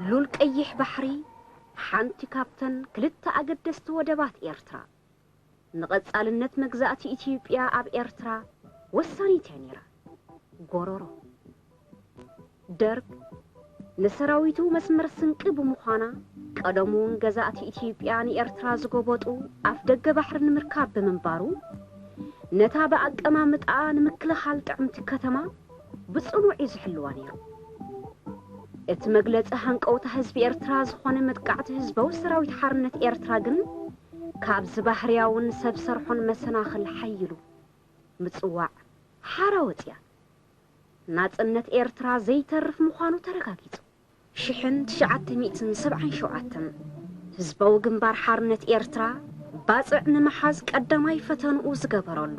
ሉል ቀይሕ ባሕሪ ሓንቲ ካብተን ክልተ ኣገደስቲ ወደባት ኤርትራ፣ ንቐጻልነት መግዛእቲ ኢትዮጵያ ኣብ ኤርትራ ወሳኒት እያ ነይራ። ጎሮሮ። ደርግ ንሰራዊቱ መስመር ስንቂ ብምዃና፣ ቀደሙን ገዛእቲ ኢትዮጵያ ንኤርትራ ዝጎበጡ ኣፍ ደገ ባሕሪ ንምርካብ ብምንባሩ፣ ነታ ብኣቀማምጣኣ ንምክልኻል ጥዕምቲ ከተማ ብጽኑዕ እዩ ዝሕልዋ ነይሩ። እቲ መግለጺ ሃንቀውታ ህዝቢ ኤርትራ ዝኾነ መጥቃዕቲ ህዝባዊ ሰራዊት ሓርነት ኤርትራ ግን፣ ካብዚ ባህርያውን ሰብ ሰርሖን መሰናኽል ሓይሉ ምጽዋዕ ሓራ ወጽያ። ናጽነት ኤርትራ ዘይተርፍ ምዃኑ ተረጋጊጹ። ሽሕን ትሽዓተ ሚእትን ሰብዓን ሸውዓተን ህዝባዊ ግንባር ሓርነት ኤርትራ ባጽዕ ንምሓዝ ቀዳማይ ፈተንኡ ዝገበረሉ፣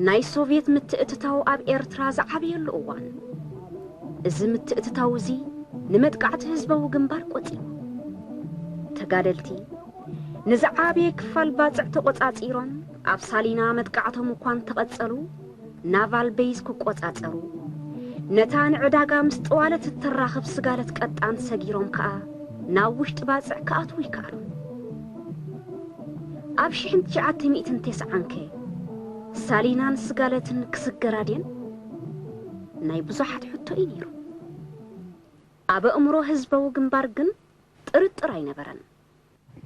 ናይ ሶቭየት ምትእትታው ኣብ ኤርትራ ዝዓበየሉ እዋን። እዚ ምትእትታው እዚ ንመጥቃዕቲ ህዝባዊ ግንባር ቆጺሩ። ተጋደልቲ ንዝዓበየ ክፋል ባጽዕ ተቖጻጺሮም፣ ኣብ ሳሊና መጥቃዕቶም እኳ እንተቐጸሉ፣ ናቫል ቤዝ ክቆጻጸሩ፣ ነታ ንዕዳጋ ምስ ጠዋለት እተራኽብ ስጋለት ቀጣን ሰጊሮም ከኣ ናብ ውሽጢ ባጽዕ ክኣትዉ ይከኣሉ። ኣብ ሽሕን ትሽዓተ ሚእትን ተስዓንከ ሳሊናን ስጋለትን ክስገራ ድየን? ናይ ብዙሓት ሕቶ እዩ ነይሩ። ኣብ ኣእምሮ ህዝባዊ ግንባር ግን ጥርጥር ኣይነበረን።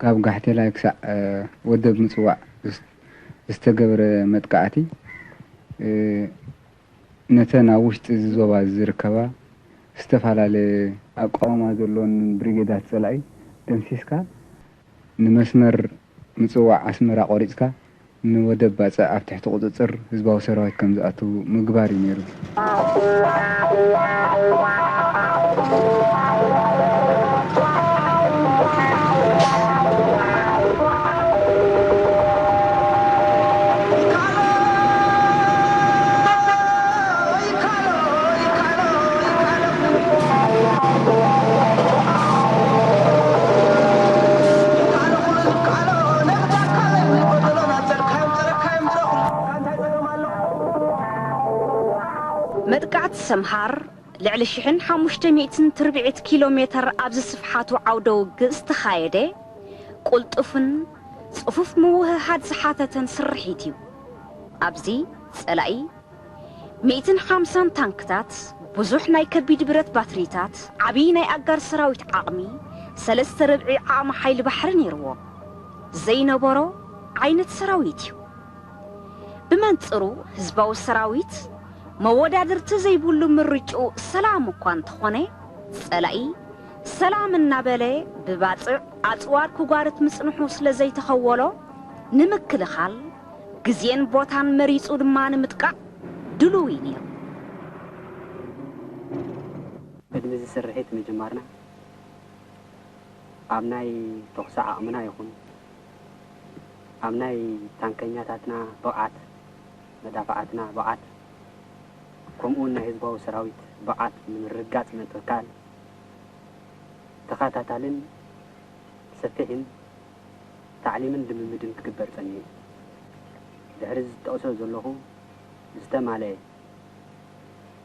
ካብ ጋሕቴላይ ክሳዕ፣ እ፣ ወደብ ምጽዋዕ ዝስ-፣ ዝተገብረ መጥቃዕቲ፣ እ፣ ነተን ኣብ ውሽጢ እዚ ዞባ ዝርከባ ዝተፈላለየ ኣቃውማ ዘለወን ብሪጌዳት ጸላኢ ደምሲስካ፣ ንመስመር ምጽዋዕ ኣስመራ ቆሪጽካ፣ ንወደብ ባጽዕ ኣብ ትሕቲ ቁጽጽር ህዝባዊ ሰራዊት ከም ዝኣቱ ምግባር እዩ ነይሩ። መጥቃዕቲ ሰምሃር ልዕሊ ሽሕን ሓሙሽተ ሚእትን ትርብዒት ኪሎ ሜተር ኣብ ዝስፍሓቱ ዓውደ ውግእ ዝተኻየደ፣ ቁልጡፍን ጽፉፍ ምውህሃድ ዝሓተተን ስርሒት እዩ። ኣብዚ ጸላኢ ሚእትን ሓምሳን ታንክታት፣ ብዙሕ ናይ ከቢድ ብረት ባትሪታት፣ ዓቢ ናይ ኣጋር ሰራዊት ዓቕሚ፣ ሰለስተ ርብዒ ዓቕሚ ሓይሊ ባሕሪ ነይርዎ። ዘይነበሮ ዓይነት ሰራዊት እዩ። ብመንጽሩ ህዝባዊ ሰራዊት መወዳድርቲ ዘይብሉ ምርጭኡ ሰላም እኳ እንተኾነ፣ ጸላኢ ሰላም እናበለ ብባጽዕ ኣጽዋር ክጓርት ምጽንሑ ስለ ዘይተኸወሎ፣ ንምክልኻል ግዜን ቦታን መሪጹ ድማ ንምጥቃዕ ድሉው እዩ ነይሩ። ቅድሚ እዚ ስርሒት ምጅማርና፣ ኣብ ናይ ተኹሲ ዓቕምና ይኹን፣ ኣብ ናይ ታንከኛታትና ብቕዓት፣ መዳፍዓትና ብቕዓት፣ ከምኡውን ናይ ህዝባዊ ሰራዊት ብቕዓት ንምርግጋጽ ምእንተ ዝከኣል፣ ተኸታታልን ሰፊሕን ታዕሊምን ልምምድን ክግበር ጸኒሑ እዩ። ድሕሪ ዝጠቕሶ ዘለኹ ዝተማልአ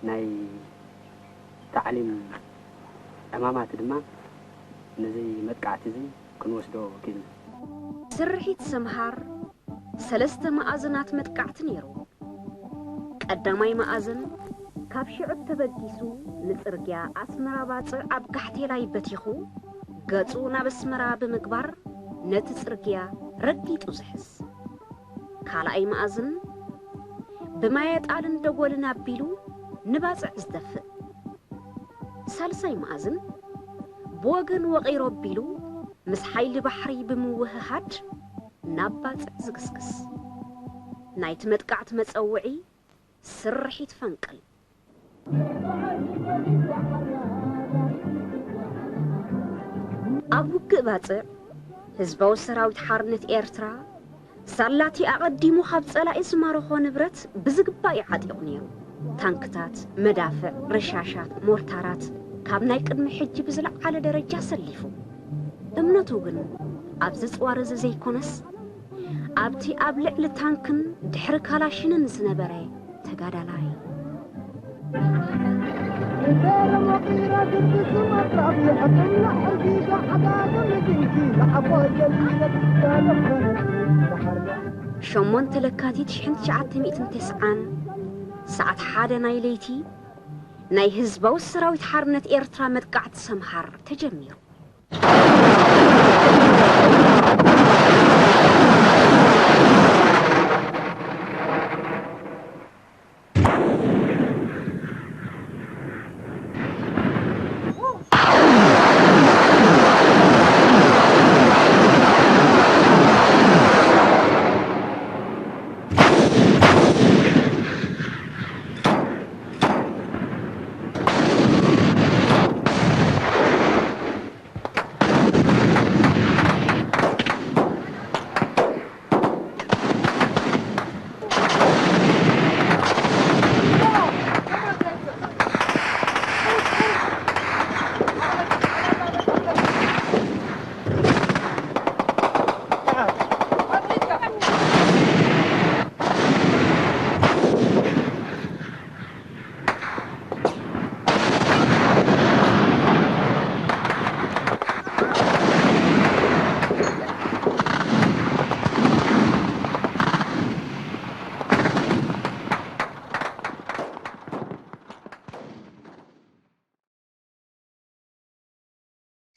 ናይ ታዕሊም ዕማማት ድማ ነዚ መጥቃዕቲ እዚ ክንወስዶ ክኢልና። ስርሒት ሰምሃር ሰለስተ መኣዝናት መጥቃዕቲ ነይሩ። ቀዳማይ መኣዝን ካብ ሽዑብ ተበጊሱ ንጽርግያ ኣስመራ ባጽዕ ኣብ ጋሕቴላይ በቲኹ ገጹ ናብ ኣስመራ ብምግባር ነቲ ጽርግያ ረጊጡ ዝሕዝ። ካልኣይ መኣዝን ብማየ ጣልን ደጎልን ኣቢሉ ንባጽዕ ዝደፍእ። ሳልሳይ መኣዝን ብወገን ወቒሮ ኣቢሉ ምስ ሓይሊ ባሕሪ ብምውህሃድ ናብ ባጽዕ ዝግስግስ። ናይቲ መጥቃዕቲ መጸውዒ ስርሒት ፈንቅል። ኣብ ውግእ ባጽዕ፣ ህዝባዊ ሰራዊት ሓርነት ኤርትራ፣ ሳላቲ ኣቐዲሙ ካብ ጸላኢ ዝማረኾ ንብረት ብዝግባእ እዩ ዓጢቑ ነይሩ። ታንክታት፣ መዳፍዕ፣ ረሻሻት፣ ሞርታራት ካብ ናይ ቅድሚ ሕጂ ብዝለዓለ ደረጃ ሰሊፉ። እምነቱ ግን ኣብዚ ጽዋር እዚ ዘይኮነስ፣ ኣብቲ ኣብ ልዕሊ ታንክን ድሕሪ ካላሽንን ዝነበረ ተጋዳላይ። ሸሞንተ ለካቲት ሽሕን ትሽዓተ ሚእትን ተስዓን ሰዓት ሓደ ናይ ለይቲ ናይ ህዝባዊ ሰራዊት ሓርነት ኤርትራ መጥቃዕቲ ሰምሃር ተጀሚሩ።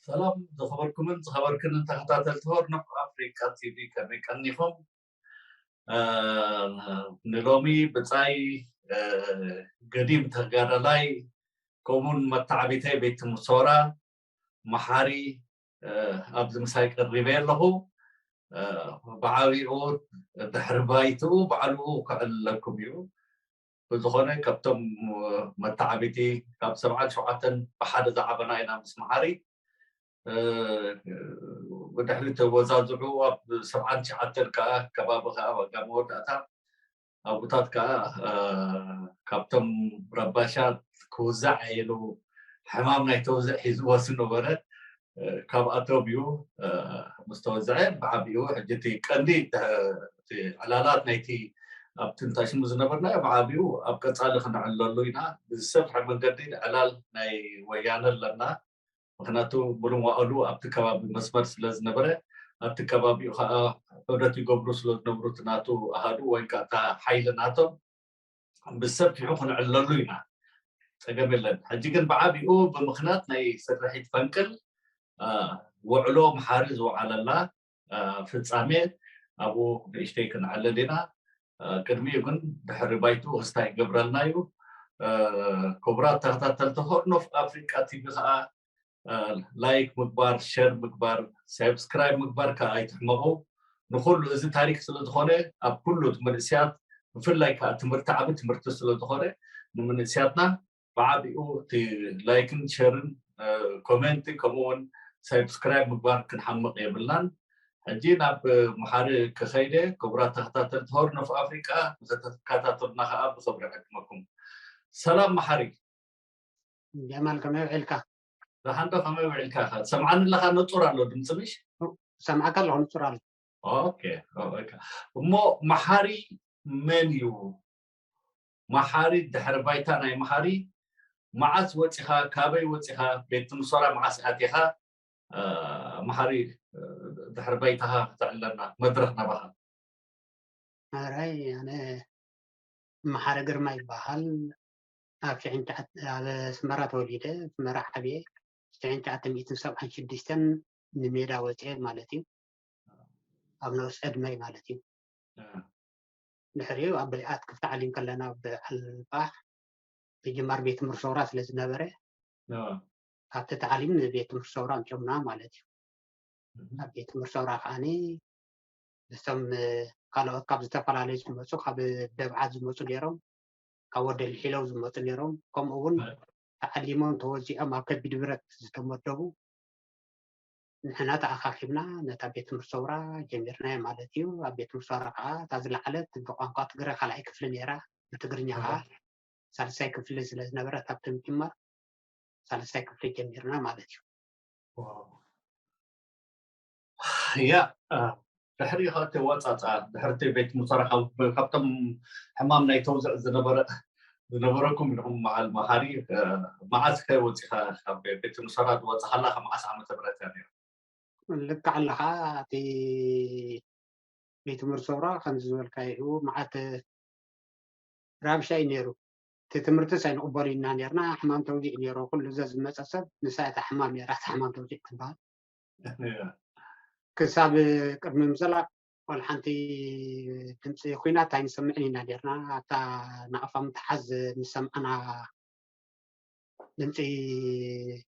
ሰላም ዝኸበርኩምን ዝኸበርክንን ተኸታተልቲ ሆርን ኦፍ ኣፍሪቃ ቲቪ፣ ከመይ ቀኒኹም? እ፣ ንሎሚ ብጻይ፣ እ፣ ገዲም ተጋዳላይ ከምኡውን መተዓቢተይ ቤት ትምህርቲ ሶራ መሓሪ፣ እ፣ ኣብዚ ምሳይ ቀሪበ ኣለኹ። እ፣ ብዓቢኡ ድሕሪ ባይትኡ ባዕሉ ከዕልለኩም እዩ። ብዝኾነ ካብቶም መተዓቢቲ ካብ ሰብዓን ሸውዓተን ብሓደ ዝዓበና ኢና ምስ መሓሪ። እ፣ ብድሕሪ ተወዛዝዑ ኣብ ሰብዓን ትሽዓተን ከኣ ከባቢ ከኣ ዋጋ መወዳእታ ኣቦታት ከኣ፣ እ፣ ካብቶም ረባሻት ክውዛዕ ኢሉ ሕማም ናይ ተውዝዕ ሒዝዎ ዝነበረ፣ እ፣ ካብኣቶም እዩ። እ፣ ምስ ተወዝዐ ብዓቢኡ ሕጂ እቲ ቀንዲ ተ-፣ እቲ ዕላላት ናይቲ ኣብቲ እንታይ ሽሙ ዝነበርናዮ ብዓቢኡ ኣብ ቀጻሊ ክንዕለሉ ኢና። ብዝሰፍሐ መንገዲ ዕላል ናይ ወያነ ኣለና። ምኽንያቱ ሙሉእ መዋእሉ ኣብቲ ከባቢ መስመር ስለ ዝነበረ፣ ኣብቲ ከባቢኡ ኸዓ ዑደት ይገብሩ ስለ ዝነብሩ፣ እቲ ናቱ ኣሃዱ ወይ ከዓ እታ ሓይሊ ናቶም ብሰፊሑ ክንዕለሉ ኢና። ጸገም የለን። ሕጂ ግን ብዓቢኡ ብምኽንያት ናይ ስርሒት ፈንቅል፣ እ፣ ውዕሎ መሓሪ ዝወዓለላ፣ እ፣ ፍጻሜ ኣብኡ ንእሽተይ ክንዕልል ኢና። እ፣ ቅድሚኡ ግን ድሕሪ ባይቱ ክስታይ ይገብረልና እዩ። እ፣ ክቡራት ተኸታተልቲ ሆርን ኦፍ ኣፍሪቃ ቲቪ ኸዓ፣ እ፣ ላይክ ምግባር፣ ሸር ምግባር፣ ሳብስክራይብ ምግባር ከዓ ኣይትሕመቑ። ንኹሉ እዚ ታሪክ ስለ ዝኾነ ኣብ ኩሉ እቲ መንእስያት ብፍላይ ከዓ ትምህርቲ ዓቢ ትምህርቲ ስለ ዝኾነ ንምንእስያትና ብዓቢኡ እቲ ላይክን ሸርን፣ እ፣ ኮሜንት ከምኡ እውን ሳብስክራይብ ምግባር ክንሓምቕ የብልናን። ሕጂ ናብ መሓሪ ክኸይደ ክቡራት ተኸታተልቲ ሆርን ኦፍ ኣፍሪቃ ንኽትከታተሉና ከዓ ብኽብሪ ዕድመኩም። ሰላም መሓሪ። ጀማል ከመይ ውዒልካ? ደሓን ዶ? ከመይ ውዒልካ ኢኻ? ትሰምዓኒ ኣለኻ? ንጹር ኣሎ ድምፂ ምሽ? ሰምዓካ ኣለኹ፣ ንጹር ኣሎ። ኦኬ፣ ኦኬ። እሞ መሓሪ መን እዩ? መሓሪ ድሕሪ ባይታ ናይ መሓሪ መዓስ ወፂኻ? ካበይ ወፂኻ? ቤት ትምህርቲ ሶራ መዓስ ኣቲኻ? እ፣ መሓሪ፣ እ፣ ድሕሪ ባይታኻ ክተዕለና መድረኽ ናባኻ። ኣራይ ኣነ መሓሪ ግርማ ይበሃል። ኣብ ሽሕን ትሽዓተ ኣብ ኣስመራ ተወሊደ፣ ኣስመራ ዓብየ። ሽሕን ትሽዓተ ሚእትን ሰብዓን ሽዱሽተን ንሜዳ ወፅየ ማለት እዩ። ኣብ ንኡስ ዕድመይ ማለት እዩ። እ። ድሕሪኡ ኣብ ብልኣት ክፍቲ ዓሊም ከለና ኣብ ዓልባሕ ምጅማር ቤት ትምህርቲ ሰውራ ስለ ዝነበረ፣ እ። ኣብቲ ታዕሊም ንቤት ትምህርቲ ሰውራ ኣምፅኦምና ማለት እዩ። እህ። ኣብ ቤት ትምህርቲ ሰውራ ከዓኒ ምስቶም፣ እ፣ ካልኦት ካብ ዝተፈላለዩ ዝመፁ፣ ካብ ደብዓት ዝመፁ ነይሮም፣ ካብ ወደል ሒለው ዝመፁ ነይሮም፣ ከምኡ እውን እ። ተዓሊሞም ተወዚዖም ኣብ ከቢድ ብረት ዝተመደቡ ንሕና ተኣኻኺብና ነታ ቤት ትምህርቲ ሰውራ ጀሚርናዮ ማለት እዩ። ኣብ ቤት ትምህርቲ ሰውራ ከዓ እታ ዝለዓለት ብቋንቋ ትግረ ካልኣይ ክፍሊ ነይራ፣ ብትግርኛ ከዓ እህ። ሳልሳይ ክፍሊ ስለ ዝነበረት ኣብቲ ምጅማር ሳልሳይ ክፍሊ ጀሚርና ማለት እዩ። ዋው። ያ፣ እ፣ ድሕሪ ኸ እቲ ወጻጻ፣ ድሕሪ እቲ ቤት ሙሰራ ካብ-፣ ካብቶም ሕማም ናይ ተውዝዕ ዝነበረ ዝነበረኩም ኢኹም። በዓል መሓሪ፣ እ፣ መዓስ ከ ወፂኻ ካብ ቤት ትምህርቲ ሰውራ ዝወፃኻላ ካብ መዓስ ዓመተ ምህረት እያ ነይራ? ልክዕ ኣለኻ። እቲ ቤት ትምህርቲ ሰውራ ከምዚ ዝበልካዮ እዩ። መዓት ራብሻ እዩ ነይሩ። እቲ ትምህርትስ ኣይንቕበሉ ኢና ነርና። ሕማም ተውዚዕ ነይሩ። ኩሉ እዛ ዝመፀ ሰብ ንሳ እታ ሕማም ነራ፣ እታ ሕማም ተውዚዕ ትበሃል። ክሳብ ቅድሚ ምዘላቕ ዋላ ሓንቲ ድምፂ ኩናት ኣይንሰምዕን ኢና ነርና። ኣብታ ናቕፋ ምትሓዝ ንሰምዓና ድምፂ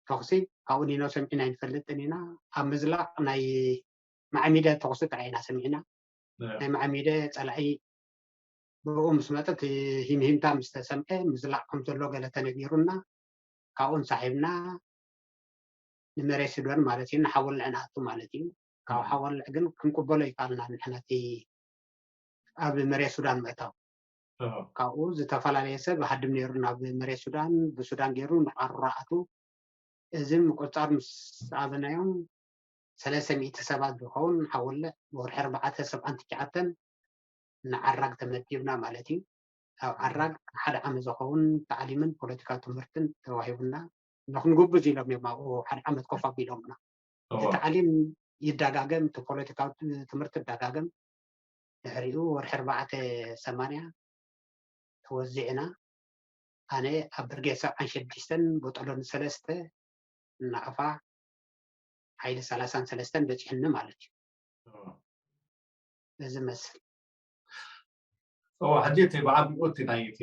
ተኹሲ ካብኡ ኒኖ ሰሚዕና ኣይንፈልጥን ኢና። ኣብ ምዝላቕ ናይ ማዕሚደ ተኹሲ ጥራይ ኢና ሰሚዕና። ናይ ማዕሚደ ፀላኢ ብኡ ምስ መጠ፣ እቲ ሂምሂምታ ምስ ተሰምዐ ምዝላቕ ከም ዘሎ ገለ ተነጊሩና፣ ካብኡ እንሳሒብና ንመሬት ሱዳን ማለት እዩ፣ ንሓወልዕ ንኣቱ ማለት እዩ። ካብ ሓወልዕ ግን ክንቅበሎ ይከኣልና ንሕና እቲ ኣብ መሬት ሱዳን ምእታው። ካብኡ ዝተፈላለየ ሰብ ሃድም ነይሩ ናብ መሬት ሱዳን፣ ብሱዳን ገይሩ ንዓሩራ ኣቱ። እዚ ምቁፅፃር ምስ ኣበናዮም ሰለስተ ሚእቲ ሰባት ዝኸውን ሓወልዕ ብወርሒ ኣርባዕተ ሰብዓን ትሽዓተን ንዓራግ ተመዲብና ማለት እዩ። ኣብ ዓራግ ሓደ ዓመት ዝኸውን ታዕሊምን ፖለቲካዊ ትምህርትን ተዋሂቡና። ንክንጉብዝ ኢሎም እዮም ኣብኡ ሓደ ዓመት ኮፍ ኣቢሎምና። እቲ ታዕሊም ይዳጋገም፣ እቲ ፖለቲካዊ ትምህርቲ ይዳጋገም። ድሕሪኡ ወርሒ ኣርባዕተ ሰማንያ ተወዚዕና። ኣነ ኣብ ብርጌድ ሰብዓን ሸዱሽተን ቦጠሎን ሰለስተ ናቕፋ ሓይሊ ሰላሳን ሰለስተን በፂሕኒ ማለት እዩ። እዚ መስል እዎ፣ ሕጂ እቲ ብዓቢኡ እቲ ናይ እቲ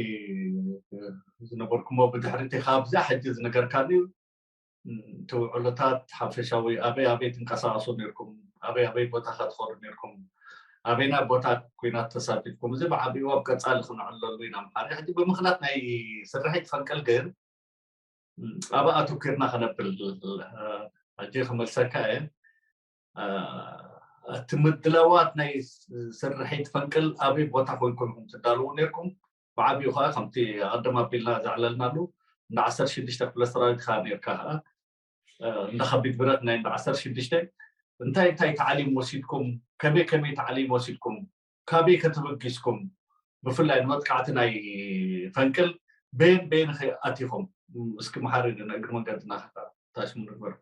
ዝነበርኩሞ ብድሕሪ እቲ ካብዛ ሕጂ ዝነገርካኒ፣ ም፣ እቲ ውዕሎታት ሓፈሻዊ ኣበይ ኣበይ ትንቀሳቐሱ ነርኩም፣ ኣበይ ኣበይ ቦታ ከ ትኸዱ ነርኩም፣ ኣበይና ቦታ ኩናት ተሳቲፍኩም፣ እዚ ብዓቢኡ ኣብ ቀጻሊ ክንዕለሉ ኢና። ምሓሪ ሕጂ ብምኽንያት ናይ ስርሒት ፈንቅል ግን፣ ም፣ ኣብ ኣተኩርና ከነብል፣ እ፣ ሕጂ ክመልሰካ እየ። እ፣ እቲ ምድላዋት ናይ ስርሒት ፈንቅል ኣበይ ቦታ ኮይንኩም ኢኹም ትዳለዉ ነርኩም? ብዓቢኡ ከዓ ከምቲ ኣቀደም ኣቢልና ዘዕለልናሉ እንዳ ዓሰርተ ሽዱሽተ ክፍለ ሰራዊት ከዓ ነርካ ከዓ፣ እ፣ እንዳ ከቢድ ብረት ናይ እንዳ ዓሰርተ ሽዱሽተ እንታይ እንታይ ታዕሊም ወሲድኩም? ከመይ ከመይ ታዕሊም ወሲድኩም? ካበይ ከተበጊስኩም? ብፍላይ ንመጥቃዕቲ ናይ ፈንቅል በየን በየን ከ ኣቲኹም? እስኪ መሓሪ ንእግሪ መንገድና ከታ ታሽሙ ንግበር።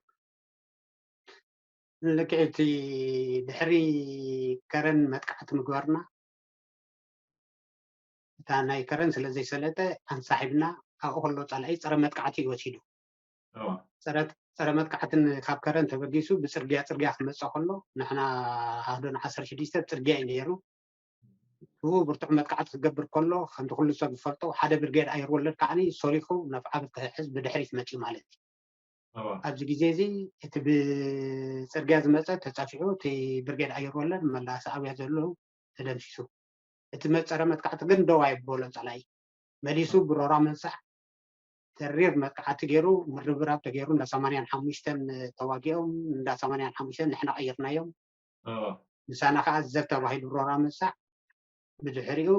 ልክዕ እቲ ድሕሪ ከረን መጥቃዕቲ ምግባርና፣ እታ ናይ ከረን ስለ ዘይሰለጠ ኣንሳሒብና፣ ኣብኡ ከሎ ጸላኢ ጸረ መጥቃዕቲ እዩ ወሲዱ። ጸረ መጥቃዕትን ካብ ከረን ተበጊሱ ብጽርግያ ጽርግያ ክመጽእ ከሎ፣ ንሕና ሃዶን ዓሰርተ ሽዱሽተ ጽርግያ እዩ ነይሩ። ብኡ ብርቱዕ መጥቃዕቲ ክገብር ከሎ፣ ከምቲ ኩሉ ሰብ ዝፈልጦ፣ ሓደ ብርጌድ ኣየር ወለድ ከዓኒ ሶሊኹ ነፍዓብ ክሕዝ ብድሕሪት መጽዩ ማለት እዩ። ኣብዚ ግዜ እዚ እቲ ብጽርግያ ዝመጸ ተጻፊዑ፣ እቲ ብርጌድ ኣየር ወለድ መላእ ሰዓብያ ዘለዉ ተደምሲሱ። እቲ መ-፣ ጸረ መጥቃዕቲ ግን ደው ኣይበሎን ጸላኢ። መሊሱ ብሮራ መንሳሕ ተሪር መጥቃዕቲ ገይሩ፣ ምርብራብ ተገይሩ፣ እንዳ ሰማንያን ሓሙሽተን ተዋጊኦም፣ እንዳ ሰማንያን ሓሙሽተን ንሕና ቀይርናዮም። ምሳና ከዓ ዘብ ተባሂሉ ሮራ መንሳሕ። ብድሕሪኡ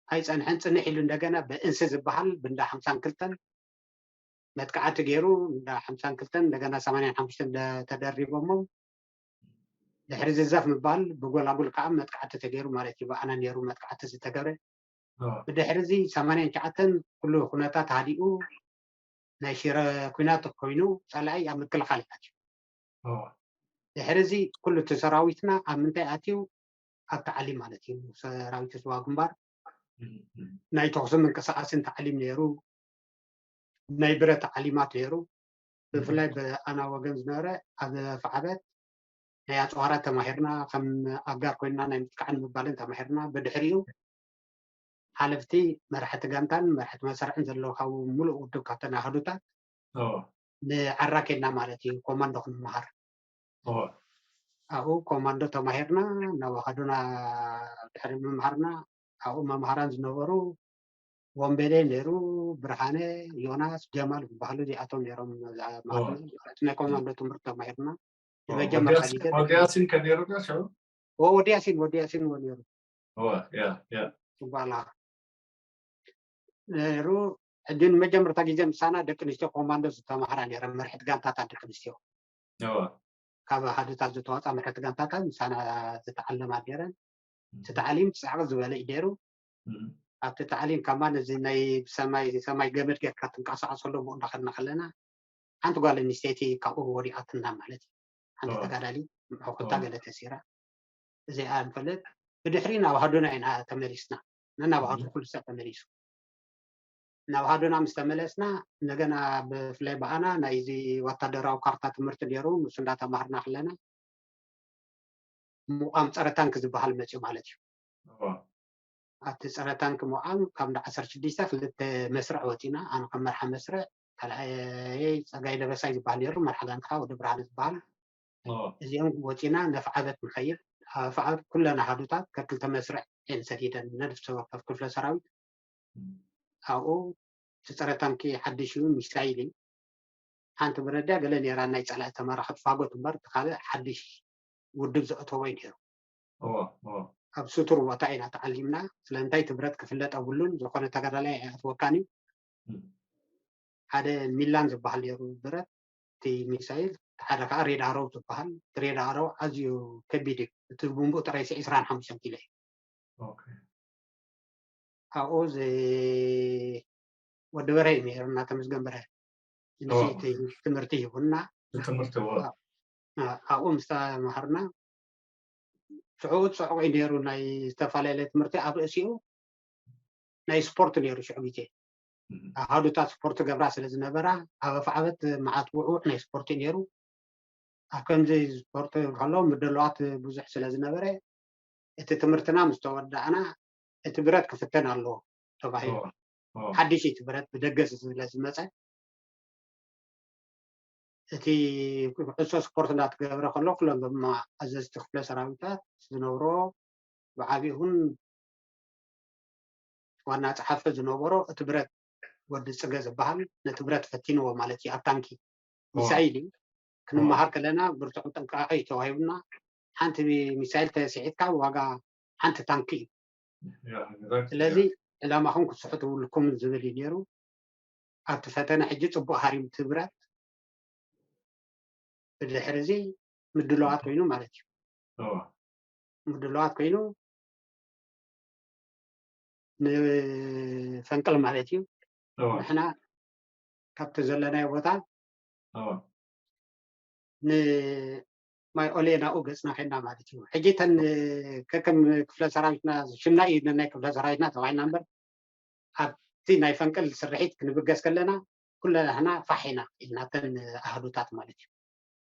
ኣይጸንሐን፣ ጽንሕ ኢሉ እንደገና ብእንሲ ዝበሃል ብእንዳ ሓምሳን ክልተን መጥቃዕቲ ገይሩ፣ እንዳ ሓምሳን ክልተን እንደገና ሰማንያን ሓሙሽተን ደ-፣ ተደሪቦሞ። ድሕሪ ዝዛፍ ምባል ብጎላጉል ከዓ መጥቃዕቲ ተገይሩ ማለት እዩ። ብኣና ነይሩ መጥቃዕቲ ዝተገብረ። ብድሕሪ እዚ ሰማንያን ትሽዓተን ኩሉ ኩነታት ሃዲኡ ናይ ሽረ ኩናት ኮይኑ ጸላኢ ኣብ ምክልኻል ኣትዩ። ድሕሪ እዚ ኩሉ እቲ ሰራዊትና ኣብ ምንታይ ኣትዩ? ኣብ ታዕሊም ማለት እዩ። ሰራዊት ህዝባዊ ግንባር ናይ ተኹሲ ምንቅስቃስን ታዕሊም ነይሩ፣ ናይ ብረት ታዕሊማት ነይሩ። ብፍላይ ብኣና ወገን ዝነበረ ኣብ ፋዕበት ናይ ኣጽዋራት ተማሂርና፣ ከም ኣጋር ኮይና ናይ ምጥቃዕን ምባልን ተማሂርና። ብድሕሪኡ ሓለፍቲ መራሕቲ ጋንታን መራሕቲ መሰርዕን ዘለዉ ካብ ሙሉእ ውድብ ካብተን ኣሃዱታት ንዓራ ኬድና ማለት እዩ፣ ኮማንዶ ክንመሃር። ኣብኡ ኮማንዶ ተማሂርና፣ ናብ ኣሃዱና ድሕሪ ምምሃርና፣ ኣብኡ መምሃራን ዝነበሩ ወንበዴ ነይሩ፣ ብርሃነ፣ ዮናስ፣ ጀማል ዝበሃሉ እዚኣቶም ነይሮም። እዛ መሃሪ፣ እቲ ናይ ኮማንዶ ትምህርቲ ተማሂርና። ንመጀመርታ ግዜ ወዲ ያሲን ከ ነይሩ ዶ ሽዑ? ወ-፣ ወዲ ያሲን፣ ወዲ ያሲን እዎ ነይሩ። እወ፣ ያ፣ ያ። ጽቡቕ ኣለኻ። ነይሩ፣ ሕጂ ንመጀመርታ ግዜ ምሳና ደቂ ኣንስትዮ ኮማንዶ ዝተማህራ ነይረን፣ መርሕቲ ጋንታታት ደቂ ኣንስትዮ። እወ። ካብ ኣሃዱታት ዝተዋጻ መርሕቲ ጋንታታት ምሳና ዝተዓለማ ነይረን። እቲ ታዕሊም ጻዕቕ ዝበለ እዩ ነይሩ። እም። ኣብቲ ታዕሊም ከማን እዚ ናይ ብሰማይ ሰማይ ገመድ ጌርካ ትንቀሳቐሰሉ ብኡ እንዳኸድና ከለና ሓንቲ ጓል ኣንስተይቲ ካብኡ ወዲቓትና ማለት እዩ። ሓንቲ ተጋዳሊ ሕኩታ ገለ ተሲራ እዚኣ ንፈልጥ። ብድሕሪ ናብ ሃዱና ኢና ተመሊስና። ነናብ ሃዱ ኩሉ ሰብ ተመሊሱ። ናብ ሃዱና ምስ ተመለስና እንደገና ብፍላይ ብኣና ናይዚ ወታደራዊ ካርታ ትምህርቲ ነይሩ፣ ንሱ እንዳተማሃርና ከለና ምቋም ፀረ ታንክ ዝበሃል መፅዩ ማለት እዩ። ኣብቲ ፀረ ታንክ ምቋም ካብ እንዳ ዓሰርተ ሽዱሽተ ክልተ መስርዕ ወፂና፣ ኣነ ከም መርሓ መስርዕ፣ ካልኣየይ ፀጋይ ደበሳይ ዝበሃል ነይሩ፣ መርሓ ጋንታ ወዲ ብርሃነ ዝበሃል። እዚኦም ወፂና ነፍዓበት ንኸይድ። ኣፍዓበት ኩለን ኣሃዱታት ከክልተ መስርዕ እየን ሰዲደን፣ ነፍሲ ወከፍ ክፍለ ሰራዊት። ኣብኡ እቲ ፀረ ታንኪ ሓድሽ እዩ፣ ሚሳይል እዩ። ሓንቲ ብረዳ ገለ ነይራ ናይ ፀላኢ ተመራኸብ ፋጎት እምበር፣ እቲ ካልእ ሓድሽ ውድብ ዘእተዎ እዩ ነይሩ። ኣብ ስቱር ቦታ ኢና ተዓሊምና። ስለምንታይ እቲ ብረት ክፍለጥ ኣብሉን፣ ዝኾነ ተጋዳላይ ኣይኣትወካን እዩ። ሓደ ሚላን ዝበሃል ነይሩ ብረት፣ እቲ ሚሳይል፣ እቲ ሓደ ከዓ ሬድ ኣሮው ዝበሃል። እቲ ሬድ ኣሮው ኣዝዩ ከቢድ እዩ። እቲ ቡምቡ ጥራይ ሲ ዕስራን ሓሙሽተን ኪሎ እዩ። ኣብኡ እዚ ወዲ በርሀ እዩ ነይሩ፣ እና ተመስገን በርሀ ንእሽተይ ትምህርቲ ሂቡና። ትምህርቲ ኣብኡ ምስ ተማሃርና ሽዑ ፅዑቕ እዩ ነይሩ፣ ናይ ዝተፈላለየ ትምህርቲ ኣብ ርእሲኡ ናይ ስፖርት ነይሩ። ሽዑ ግዜ ኣሃዱታት ስፖርት ገብራ ስለ ዝነበራ ኣብ ኣፍዓበት መዓት ውዕውዕ ናይ ስፖርት እዩ ነይሩ። ኣብ ከምዚ ስፖርት ከሎ ምድለዋት ብዙሕ ስለ ዝነበረ እቲ ትምህርትና ምስ ተወዳእና እቲ ብረት ክፍተን ኣለዎ ተባሂሉ። ሓድሽ እቲ ብረት ብደገ ስለ ዝመፀ እቲ ኩዕሶ ስፖርት እንዳተገብረ ከሎ ኩሎም ድማ ኣዘዝቲ ክፍለ ሰራዊታት ዝነብሮ ብዓቢኡ እውን ዋና ጸሓፊ ዝነበሮ እቲ ብረት ወዲ ጽገ ዝበሃል ነቲ ብረት ፈቲንዎ ማለት እዩ። ኣብ ታንኪ ሚሳይል እዩ ክንመሃር ከለና ብርቱዕ ጥንቃቐ እዩ ተዋሂቡና። ሓንቲ ሚሳይል ተስሒትካ ዋጋ ሓንቲ ታንኪ እዩ። ስለዚ ዕላማኹም ክትስሕቱ የብልኩምን ዝብል እዩ ነይሩ። ኣብቲ ፈተነ ሕጂ ጽቡቕ ሃሪም እቲ ብረት ብድሕሪ እዚ ምድለዋት ኮይኑ ማለት እዩ። ምድለዋት ኮይኑ ንፈንቅል ማለት እዩ። ንሕና ካብቲ ዘለናዮ ቦታ ንማይ ኦሌ ናብኡ ገፅና ከይድና ማለት እዩ። ሕጂ እተን ከከም ክፍለ ሰራዊትና ሽምና እዩ ነናይ ክፍለ ሰራዊትና ተባሂልና እምበር ኣብቲ ናይ ፈንቅል ስርሒት ክንብገስ ከለና ኩለና ፋሕ ኢና ኢልና እተን ኣሃዱታት ማለት እዩ።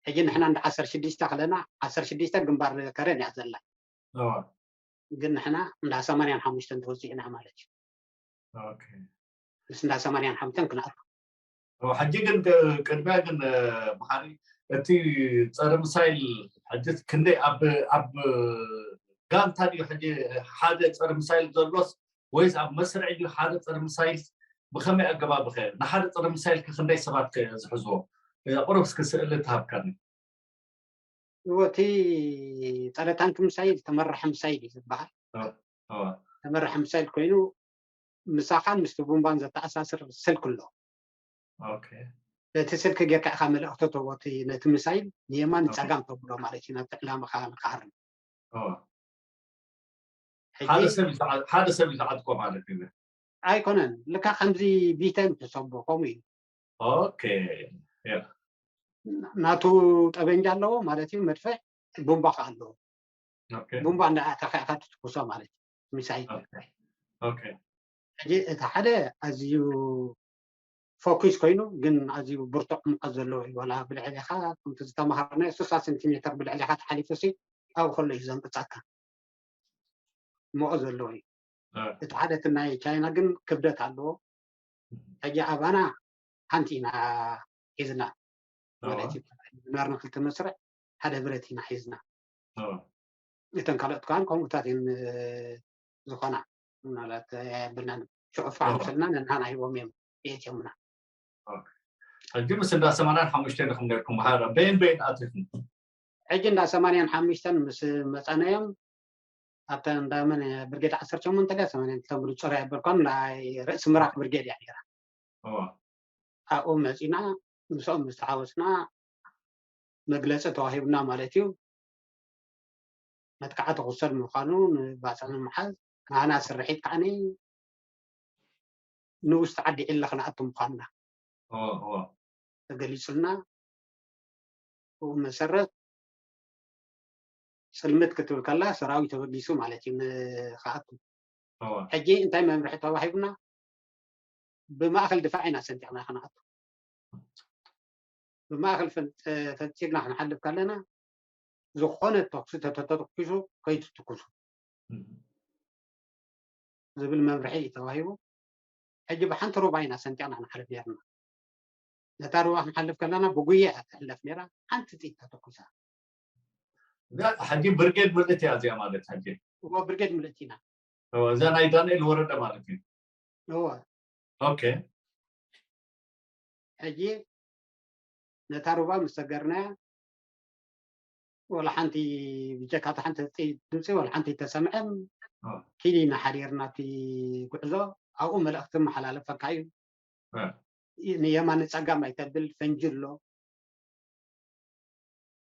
ሕጂ ንሕና እንዳ ዓሰርተ ሽዱሽተ ከለና ዓሰርተ ሽዱሽተ ግንባር ከረን እያ ዘላ። ግን ንሕና እንዳ ሰማንያን ሓሙሽተን ተወፂእና ማለት እዩ። ምስ እንዳ ሰማንያን ሓሙሽተን ክንኣቱ። ሕጂ ግን ቅድሚያ ግን መሓሪ እቲ ፀረ ምሳይል ሕጂ ክንደይ ኣብ ኣብ ጋንታ ድዩ ሕጂ ሓደ ፀረ ምሳይል ዘሎስ ወይስ ኣብ መስርዕ ድዩ ሓደ ፀረ ምሳይል? ብኸመይ ኣገባብ ኸ ንሓደ ፀረ ምሳይል ከ ክንደይ ሰባት ከ ዝሕዝዎ? ቁሩብ እስኪ ስእሊ ትሃብካኒ። እዎ እቲ ፀረ ታንክ ምሳይል ተመራሕ ምሳይል እዩ ዝበሃል። ተመራሕ ምሳይል ኮይኑ ምሳኻን ምስቲ ቡምባን ዘተኣሳስር ስልክ ኣሎ። በቲ ስልክ ጌርካ ኢኻ መልእኽቲ ተቦቲ ነቲ ምሳይል ንየማን ጸጋም ተብሎ ማለት እዩ ናብቲ ዕላማኻ ንክሃርም። ሓደ ሰብ እዩ ዝዓጥቆ ማለት እዩ። ኣይኮነን፣ ልካ ከምዚ ቢተን ትሰቦ ከምኡ እዩ። ናቱ ጠበንጃ ኣለዎ ማለት እዩ፣ መድፍዕ ቡምባ ከዓ ኣለዎ። ቡምባ እንዳኣተኻ ኢኻ ትትኩሶ ማለት እዩ፣ ሚሳይል። ሕጂ እቲ ሓደ ኣዝዩ ፎኪስ ኮይኑ ግን ኣዝዩ ብርቱዕ ሙቐት ዘለዎ እዩ። ዋላ ብልዕሌኻ ከምቲ ዝተምሃርናዮ ስሳ ሴንቲሜተር ብልዕሌኻ ተሓሊፉ ሲ ኣብኡ ከሎ እዩ ዘንቅፀካ። ሙቐት ዘለዎ እዩ። እቲ ሓደ እቲ ናይ ቻይና ግን ክብደት ኣለዎ። ሕጂ ኣባና ሓንቲ ኢና ሒዝና ማለት እዩ። ዝናርና ክልተ መስርዕ ሓደ ብረት ኢና ሒዝና። እተን ካልኦት ከዓን ከምኡታት እየን ዝኾና ምናልባት የብልናን ሽዑ ፋሕ ምስልና ነንሃና ሂቦም እዮም የእትዮምና። ሕጂ ምስ እንዳ ሰማንያን ሓሙሽተን ኢኹም ነርኩም ብሓራ በይን በይን ኣቲኹም? ሕጂ እንዳ ሰማንያን ሓሙሽተን ምስ መፃናዮም ኣብተን እንዳመን ብርጌድ ዓሰርተ ሸሞንተ ድያ ሰማንያን ክልተን ብሉ ፁር ኣይበልኳን ናይ ርእሲ ምራቅ ብርጌድ እያ ነይራ። ኣብኡ መፂና ምስኦም ዝተሓወስና መግለፂ ተዋሂቡና ማለት እዩ። መጥቃዕቲ ክውሰድ ምዃኑ ንባፅዕ ንምሓዝ ናህና ስርሒት ከዓኒ ንውሽጢ ዓዲ ዒላ ክንኣቱ ምዃንና ተገሊጹልና። ብኡ መሰረት ጽልምት ክትብል ከላ ሰራዊት ተበጊሱ ማለት እዩ ንክኣቱ። ሕጂ እንታይ መምርሒ ተዋሂቡና? ብማእከል ድፋዕ ኢና ሰንጢቕና ክንኣቱ። ብማእከል ፈንጢቕና ክንሓልፍ ከለና ዝኾነ ተኩሲ ተተተኩሱ ከይትትኩሱ ዝብል መምርሒ እዩ ተዋሂቡ። ሕጂ ብሓንቲ ሩባ ኢና ሰንጢቕና ክንሓልፍ ነርና። ነታ ሩባ ክንሓልፍ ከለና ብጉያ እያ ትሕለፍ ነራ። ሓንቲ ጥይት ተተኩሳ። ሕጂ ብርጌድ ምልእት እያ እዚኣ ማለት ሕጂ እዎ ብርጌድ ምልእት ኢና። እዛ ናይ ዳንኤል ወረደ ማለት እዩ። እዎ ኦኬ ሕጂ ነታ ሩባ ምስ ሰገርናያ ወላ ሓንቲ ብጀካ እታ ሓንቲ ጥይት ድምፂ ወላ ሓንቲ ተሰምዐን። ኪድ ኢና ሓዲርና እቲ ጉዕዞ። ኣብኡ መልእኽቲ መሓላለፈካ እዩ። ንየማን ንፀጋም ኣይተብል፣ ፈንጂ ኣሎ፣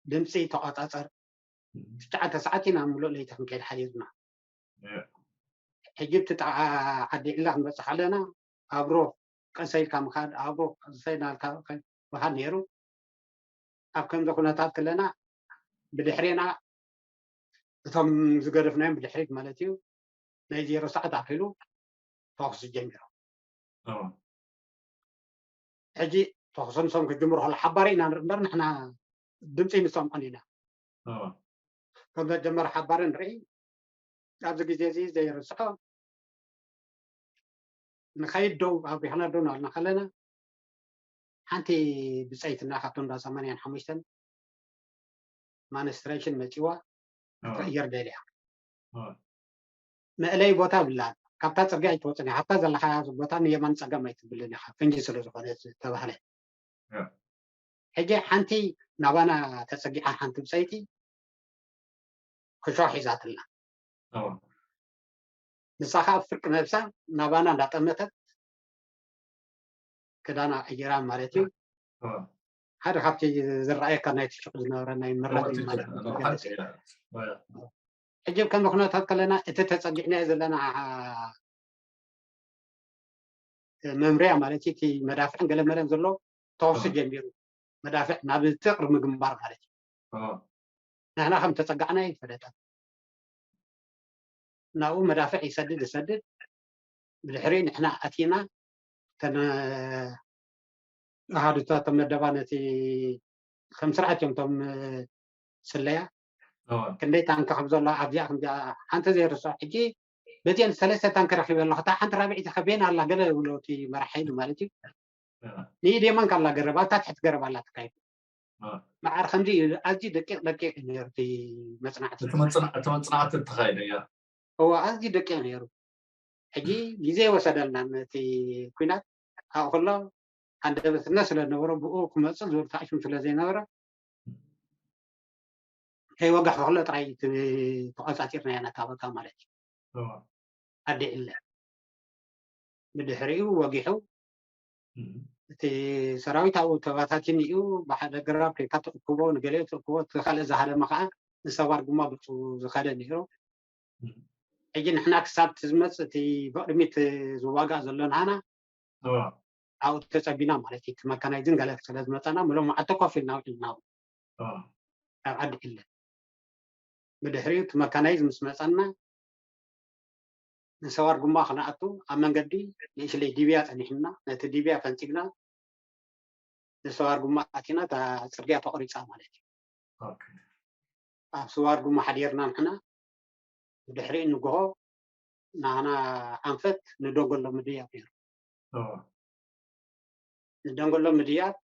ድምፂ ተቆፃፀር። ትሽዓተ ሰዓት ኢና ምሉእ ለይቲ ክንከይድ ሓዲርና። ሕጂ እቲ ዓዲ ዕላ ክንበፅሕ ኣለና ኣብሮ ቀሰ ኢልካ ምኻድ ኣብሮ ቀሰ ኢልካ ምኻድ ነይሩ። ኣብ ከምዚ ኩነታት ከለና ብድሕሬና እቶም ዝገደፍናዮም ብድሕሪት ማለት እዩ ናይ ዜሮ ሰዓት ኣኺሉ ተኹሲ ጀሚሮም። ሕጂ ተኹሲ ንሶም ክጅምሩ ከሎ ሓባሪ ኢና ንርኢ እምበር ንሕና ድምፂ ንሰምዖን ኢና። ከም ዘጀመረ ሓባሪ ንርኢ። ኣብዚ ግዜ እዚ ዘይርስዖ ንኸይድ ደው ኣብሪኽና ደው እናበልና ከለና ሓንቲ ብፀይትና ካብቶም እንዳ ሰማንያን ሓሙሽተን ማንስትሬሽን መፂዋ ክትቕየር ደልያ። መእለይ ቦታ ብላ ካብታ ፅርግያ ኣይትወፅን እያ። ካብታ ዘለካ ቦታ ንየማን ፀገም ኣይትብልን ኢኻ ፈንጂ ስለ ዝኾነ ዝተባህለ። ሕጂ ሓንቲ ናባና ተፀጊዓ ሓንቲ ብፀይቲ ክሾ ሒዛትልና። ንሳ ከዓ ፍርቂ ነብሳ ናባና እንዳጠመተት ክዳና ቀይራ ማለት እዩ። ሓደ ካብቲ ዝረኣየካ ናይ ትሽቕ ዝነበረ ናይ ምራድ ማለት እዩ። ሕጂ ከም ኩነታት ከለና እቲ ተፀጊዕናዮ ዘለና መምርያ ማለት እዩ። እቲ መዳፍዕን ገለመለን ዘሎ ተወሲ ጀሚሩ መዳፍዕ ናብ እቲ ቅድሚ ግንባር ማለት እዩ። ንሕና ከም ተፀጋዕና ይፈለጠ ናብኡ መዳፍዕ ይሰድድ ይሰድድ ብድሕሪ ንሕና ኣቲና ተን ኣሃዱታት መደባ ነቲ ከም ስርዓት እዮም ቶም ስለያ ክንደይ ታንከ ከም ዘሎ ኣብዚኣ ከምዚኣ ሓንቲ ዘይርሶ ሕጂ በዚአን ሰለስተ ታንከ ረኪበ ኣለኹ እታ ሓንቲ ራብዒቲ ከበየን ኣላ ገለ ብሎ እቲ መራሕ ሓይሊ ማለት እዩ። ንኢድ የማን ካላ ገረብ ኣብታ ትሕቲ ገረብ ኣላ ተካይዱ። መዓር ከምዚ እዩ ኣዝዩ ደቂቕ ደቂቕ እዩ ነሩ እቲ መፅናዕቲ። እቲ መፅናዕቲ ተኻይደ እያ። እዎ ኣዝዩ ደቂቕ ነሩ። ሕጂ ግዜ ይወሰደልና ነቲ ኩናት ኣብኡ ከሎ ሃንደበትና ስለ ዝነበሮ ብኡ ክመፅእ ዝብል ታዕሽም ስለ ዘይነበረ ከይወጋሕ ከሎ ጥራይ ተቆፃፂርና ኢና ነታ ቦታ ማለት እዩ። ኣዲዕለ ብድሕሪኡ ወጊሑ እቲ ሰራዊት ኣብኡ ተባታቲን እዩ። ብሓደ ግራብ ከይካ ትእክቦ ንገሊኡ ትእክቦ እቲ ካልእ ዝሃደመ ከዓ ንሰባር ጉማ ብፁ ዝኸደ ነይሩ። ሕጂ ንሕና ክሳብ ትዝመፅ እቲ ብቅድሚት ዝዋጋእ ዘሎ ንሃና ኣብኡ ተፀቢና ማለት እዩ። እቲ መካናይዝን ገለ ስለ ዝመፀና ምሎም መዓልቲ ኮፍ ኢልና ውዒልና ኣብ ዓዲ ዕለ ብድሕሪኡ እቲ መካናይዝ ምስ መፀና ንሰዋር ጉማ ክነኣቱ ኣብ መንገዲ ንእሽለይ ዲብያ ፀኒሕና ነቲ ዲብያ ፈንፂግና ንሰዋር ጉማ ኣቲና እታ ፅርግያ ተቆሪፃ ማለት እዩ። ኣብ ስዋር ጉማ ሓዲርና ንሕና ብድሕሪኡ ንግሆ ናና ዓንፈት ንደንጎሎ ምድያብ ነይሩ። ንደንጎሎ ምድያብ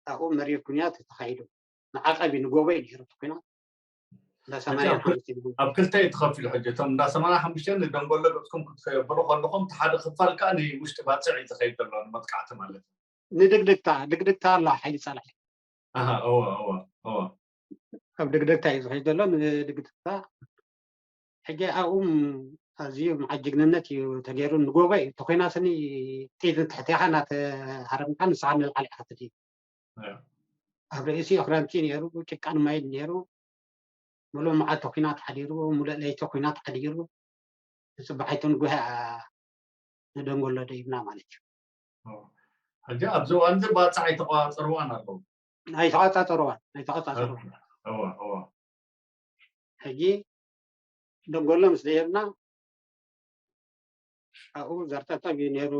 ኣብኡ መሪር ኩናት ተኻሂዱ። ንዓቐብ እዩ ንጎቦ እዩ ነይሩ እቲ ኩናት። ኣብ ክልተ እዩ ተኸፊሉ ሕጂ እቶም እንዳ ሰማንያ ሓሙሽተ ንደንጎሎ ገፅኩም ክትበሩ ከለኹም እቲ ሓደ ክፋል ከዓ ንውሽጢ ባፅዕ እዩ ዝኸይድ ዘሎ ንመጥቃዕቲ ማለት እዩ። ንድግድግታ ድግድግታ ኣላ ሓይሊ ፀላኢ ኣሃ እወ እወ እወ ኣብ ድግድግታ እዩ ዝኸይድ ዘሎ ንድግድግታ ሕጂ ኣብኡ ኣዝዩ መዓል ጅግንነት እዩ ተገይሩ ንጎቦ እዩ ተኮይና ስኒ ጥይት ንትሕቴኻ እናተሃረምካ ንስኻ ንላዕሊ ኢኻ ትድይብ ኣብ ርእሲ ክረምቲ ነይሩ ጭቃን ማይን ነይሩ ሙሉእ መዓልቲ ኩናት ሓዲሩ ሙሉእ ለይቲ ኩናት ሓዲሩ ንፅባሒቱ ንጉህ ንደንጎሎ ደይብና ማለት እዩ። ሕጂ ኣብዚ እዋን እዚ ባፅዕ ኣይተቆፃፀርዋን ኣለዉ። ኣይተቆፃፀርዋን ኣይተቆፃፀርዋን። ሕጂ ደንጎሎ ምስ ደየብና ኣብኡ ዘርጠጠብ እዩ ነይሩ።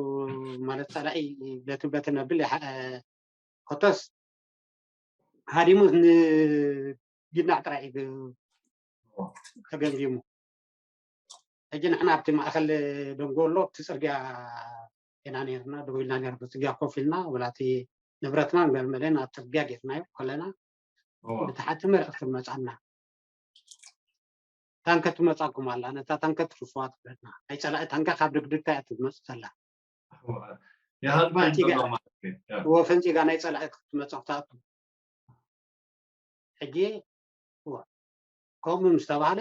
ማለት ፀላኢ በቲ በቲ ነብል ኮተስ ሃዲሙ ንጊናዕ ጥራይ እዩ ተገምጊሙ። ሕጂ ንሕና ኣብቲ ማእኸል ደንጎሎ ኣብቲ ፅርግያ ኢና ነርና ደው ኢልና ነርና ፅርግያ ኮፍ ኢልና ወላቲ ንብረትና ንገርመለን ኣብ ፅርግያ ጌርናዮ ከለና ብታሓቲ መልእኽቲ መፃና። ታንከ ትመፃኩም ኣላ፣ ነታ ታንከ ትርፍዋ ትብለና። ናይ ፀላኢ ታንከ ካብ ድግድግታ እያ ትመፅ ዘላ። የሃድማ ፈንፂጋ ይንበላ ማለት እዩ። እዎ ፈንፂጋ ናይ ፀላኢ ክትመፀ ክትኣቱ። ሕጂ እዎ ከምኡ ምስ ተባሃለ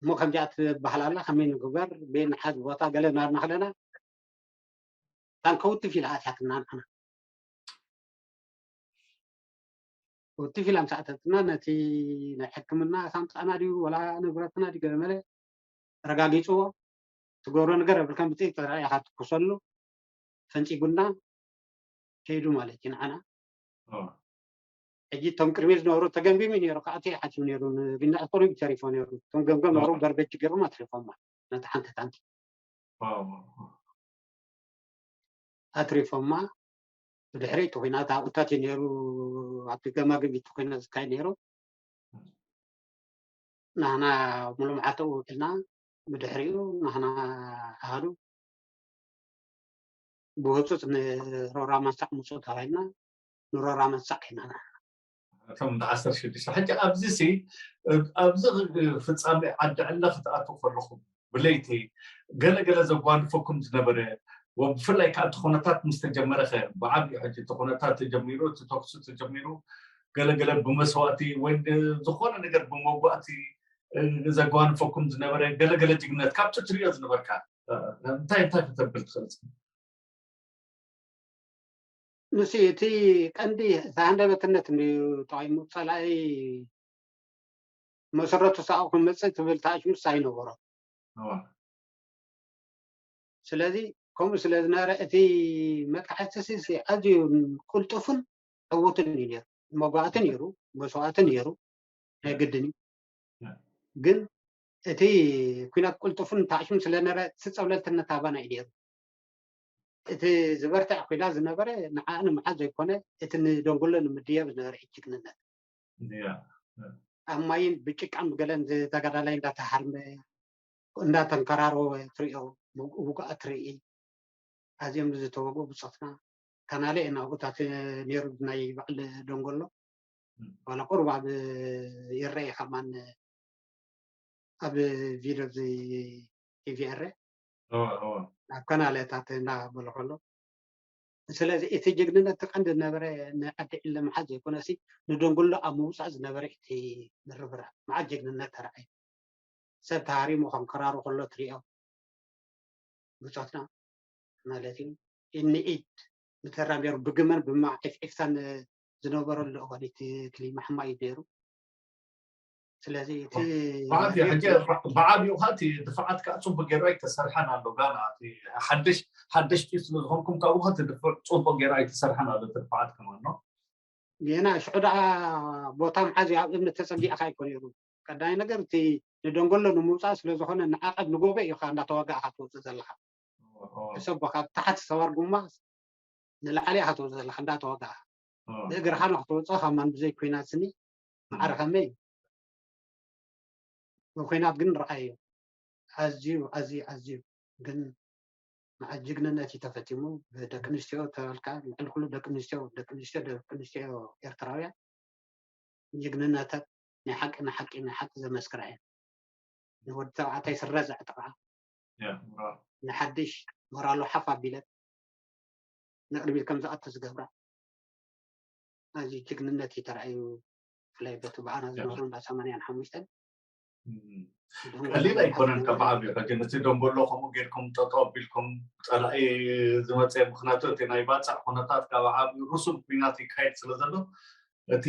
እሞ ከምዚኣ ትበሃል ኣላ ከመይ ንግበር ቤን ሓዝ ቦታ ገለ ናርና ክለና ታንከ ውትፍ ኢላ ኣትያትና ንዓና። ውትፍ ኢላ ምስ ኣተትና ነቲ ናይ ሕክምና ሳንጣና ድዩ ወላ ንብረትና ድዩ ገለ መለ ረጋጊፅዎ ትገብሮ ነገር የብልካን ብጥይት ጥራይ ኢኻ ትኩሰሉ ፈንፂጉና ከይዱ ማለት እዩ ንዓና። ሕጂ እቶም ቅድሚ ዝነበሩ ተገምጊሙ ነይሩ ከኣቲ ሓሲቡ ነይሩ ንግና ቁሩብ ተሪፎ ነይሩ እቶም ገምገም ነበሩ በርበጅ ገይሮም ኣትሪፎማ ነቲ ሓንቲ ታንኪ ኣትሪፎማ ብድሕሪ እቲ ኩናት ኣብኡታት እዩ ነይሩ ኣብቲ ገማግም እቲ ኩናት ዝካየድ ነይሩ ናህና ሙሉእ መዓልቲ ውዒልና ብድሕሪኡ ናህና ኣሃዱ ብህፁፅ ንሮራ መንሳዕ ምፁ ተባሂልና ንሮራ መንሳዕ ከይና እቶም ዓሰርተ ሽዱሽተ ሕጂ ኣብዚ ሲ ኣብዚ ፍፃሜ ዓዲ ዕለ ክትኣትዉ ከለኹም ብለይቲ ገለገለ ዘጓንፈኩም ዝነበረ ብፍላይ ከዓ እቲ ኩነታት ምስ ተጀመረ ከ ብዓብዩ ሕጂ እቲ ኩነታት ተጀሚሩ እቲ ተኩሲ ተጀሚሩ ገለገለ ብመስዋእቲ ወይ ዝኾነ ነገር ብመጓእቲ ዘጓንፈኩም ዝነበረ ገለገለ ጅግነት ካብቲ ትሪኦ ዝነበርካ እንታይ እንታይ ከተብል ትኽእል? ንሲ እቲ ቀንዲ እቲ ሃንደበትነት እንድዩ ጠቒሙ ፀላኢ መሰረቱ ሳቕ ክመፅእ ትብል ተኣሽሙስ ኣይነበሮ። ስለዚ ከምኡ ስለ ዝነበረ እቲ መጥቃዕቲ ኣዝዩ ቅልጡፍን ዕዉትን እዩ ነይሩ። መጓእቲ ነይሩ፣ መስዋእቲ ነይሩ፣ ናይ ግድን እዩ። ግን እቲ ኩናት ቅልጡፍን ተኣሽሙ ስለነበረ እቲ ፀብለልትነት ኣባና እዩ ነይሩ። እቲ ዝበርትዕ ኩናት ዝነበረ ንዓኣ ንምሓዝ ዘይኮነ እቲ ንደንጉሎ ንምድያብ ዝነበረ ጅግንነት ኣብ ማይን ብጭቃን ብገለን ተጋዳላይ እንዳተሃርመ እንዳተንከራረወ ትሪኦ ውጉኣት ትርኢ ኣዝዮም ዝተወግኡ ብፆትና ካናለ ናብኡታት ነይሩ ናይ በዓል ደንጎሎ ዋላ ቁሩብ ኣብ ይረአ ከማን ኣብ ቪድዮ ቲቪ ኤረ ኣብ ካናለታት እንዳበሎ ከሎ ስለዚ እቲ ጅግንነት እቲ ቀንዲ ዝነበረ ንዓዲ ዕለ መዓት ዘይኮነሲ ንደንጉሎ ኣብ ምውፃእ ዝነበረ እቲ ምርብራብ መዓት ጅግንነት ተረኣዩ ሰብ ተሃሪሙ ከም ከራሩ ከሎ ትሪኦ ብፆትና ማለት እዩ ንኢድ ምተራም ነሩ ብግመን ብማ ዒፍዒፍታን ዝነበረሉ እዋን እቲ ክሊማ ሕማቅ እዩ ነሩ ስለዚ እቲ ብዓብዩ ሕጂ ብዓብዩ ካ እቲ ድፋዓት ከዓ ፅቡቅ ገይሩ ኣይተሰርሐን ኣሎ ጋና ሓደሽ ሓደሽቲ ስለዝኮንኩም ካብኡ ካ ድፍዕ ፅቡቅ ገይሩ ኣይተሰርሐን ኣሎ እቲ ድፋዓት ከማን ነው ጌና ሽዑ ደኣ ቦታ መዓዝ ኣብ እምነት ተፀጊዕካ ይኮን ነሩ ቀዳይ ነገር እቲ ንደንጎሎ ንምውፃእ ስለዝኮነ ንዓቐብ ንጎበ እዩ እንዳተዋጋእካ ትወፅእ ዘለካ ሕሰቦ ካብ ታሕቲ ሰባር ጉማ ንላዕሊ ኢኻ ትወፅእ ዘለካ እንዳተዋጋእካ ብእግርኻ ንክትወፅእ ካብ ማን ብዘይ ኩናት ስኒ ማዕረ ከመይ እዩ ብኩናት ግን ረኣዮ ኣዝዩ ኣዝዩ ኣዝዩ ግን መዓት ጅግንነት እዩ ተፈፂሙ ብደቂ ኣንስትዮ ተበልካ ልዕሊ ኩሉ ደቂ ኣንስትዮ ደቂ ኣንስትዮ ደቂ ኣንስትዮ ኤርትራውያን ጅግንነተን ናይ ሓቂ ንሓቂ ናይ ሓቂ ዘመስክራ እየን ንወዲ ተባዕታይ ስረ ዘዕጥቃ ንሓድሽ ሞራሉ ሓፍ ኣቢለን ንቅድሚት ከም ዝኣቱ ዝገብራ ኣዚ ጅግንነት እዩ ተራእዩ ብፍላይ በቲ ብኣና ዝነበሩ እንዳ ሰማንያን ሓሙሽተን ቀሊል ኣይኮነን ካብ ዓብዩ ሕጂ ነቲ ደንጎሎ ከምኡ ጌርኩም ጠጠው ኣቢልኩም ፀላኢ ዝመፀ ምክንያቱ እቲ ናይ ባፅዕ ኩነታት ካብ ዓብዩ ርሱን ኩናት ይካየድ ስለ ዘሎ እቲ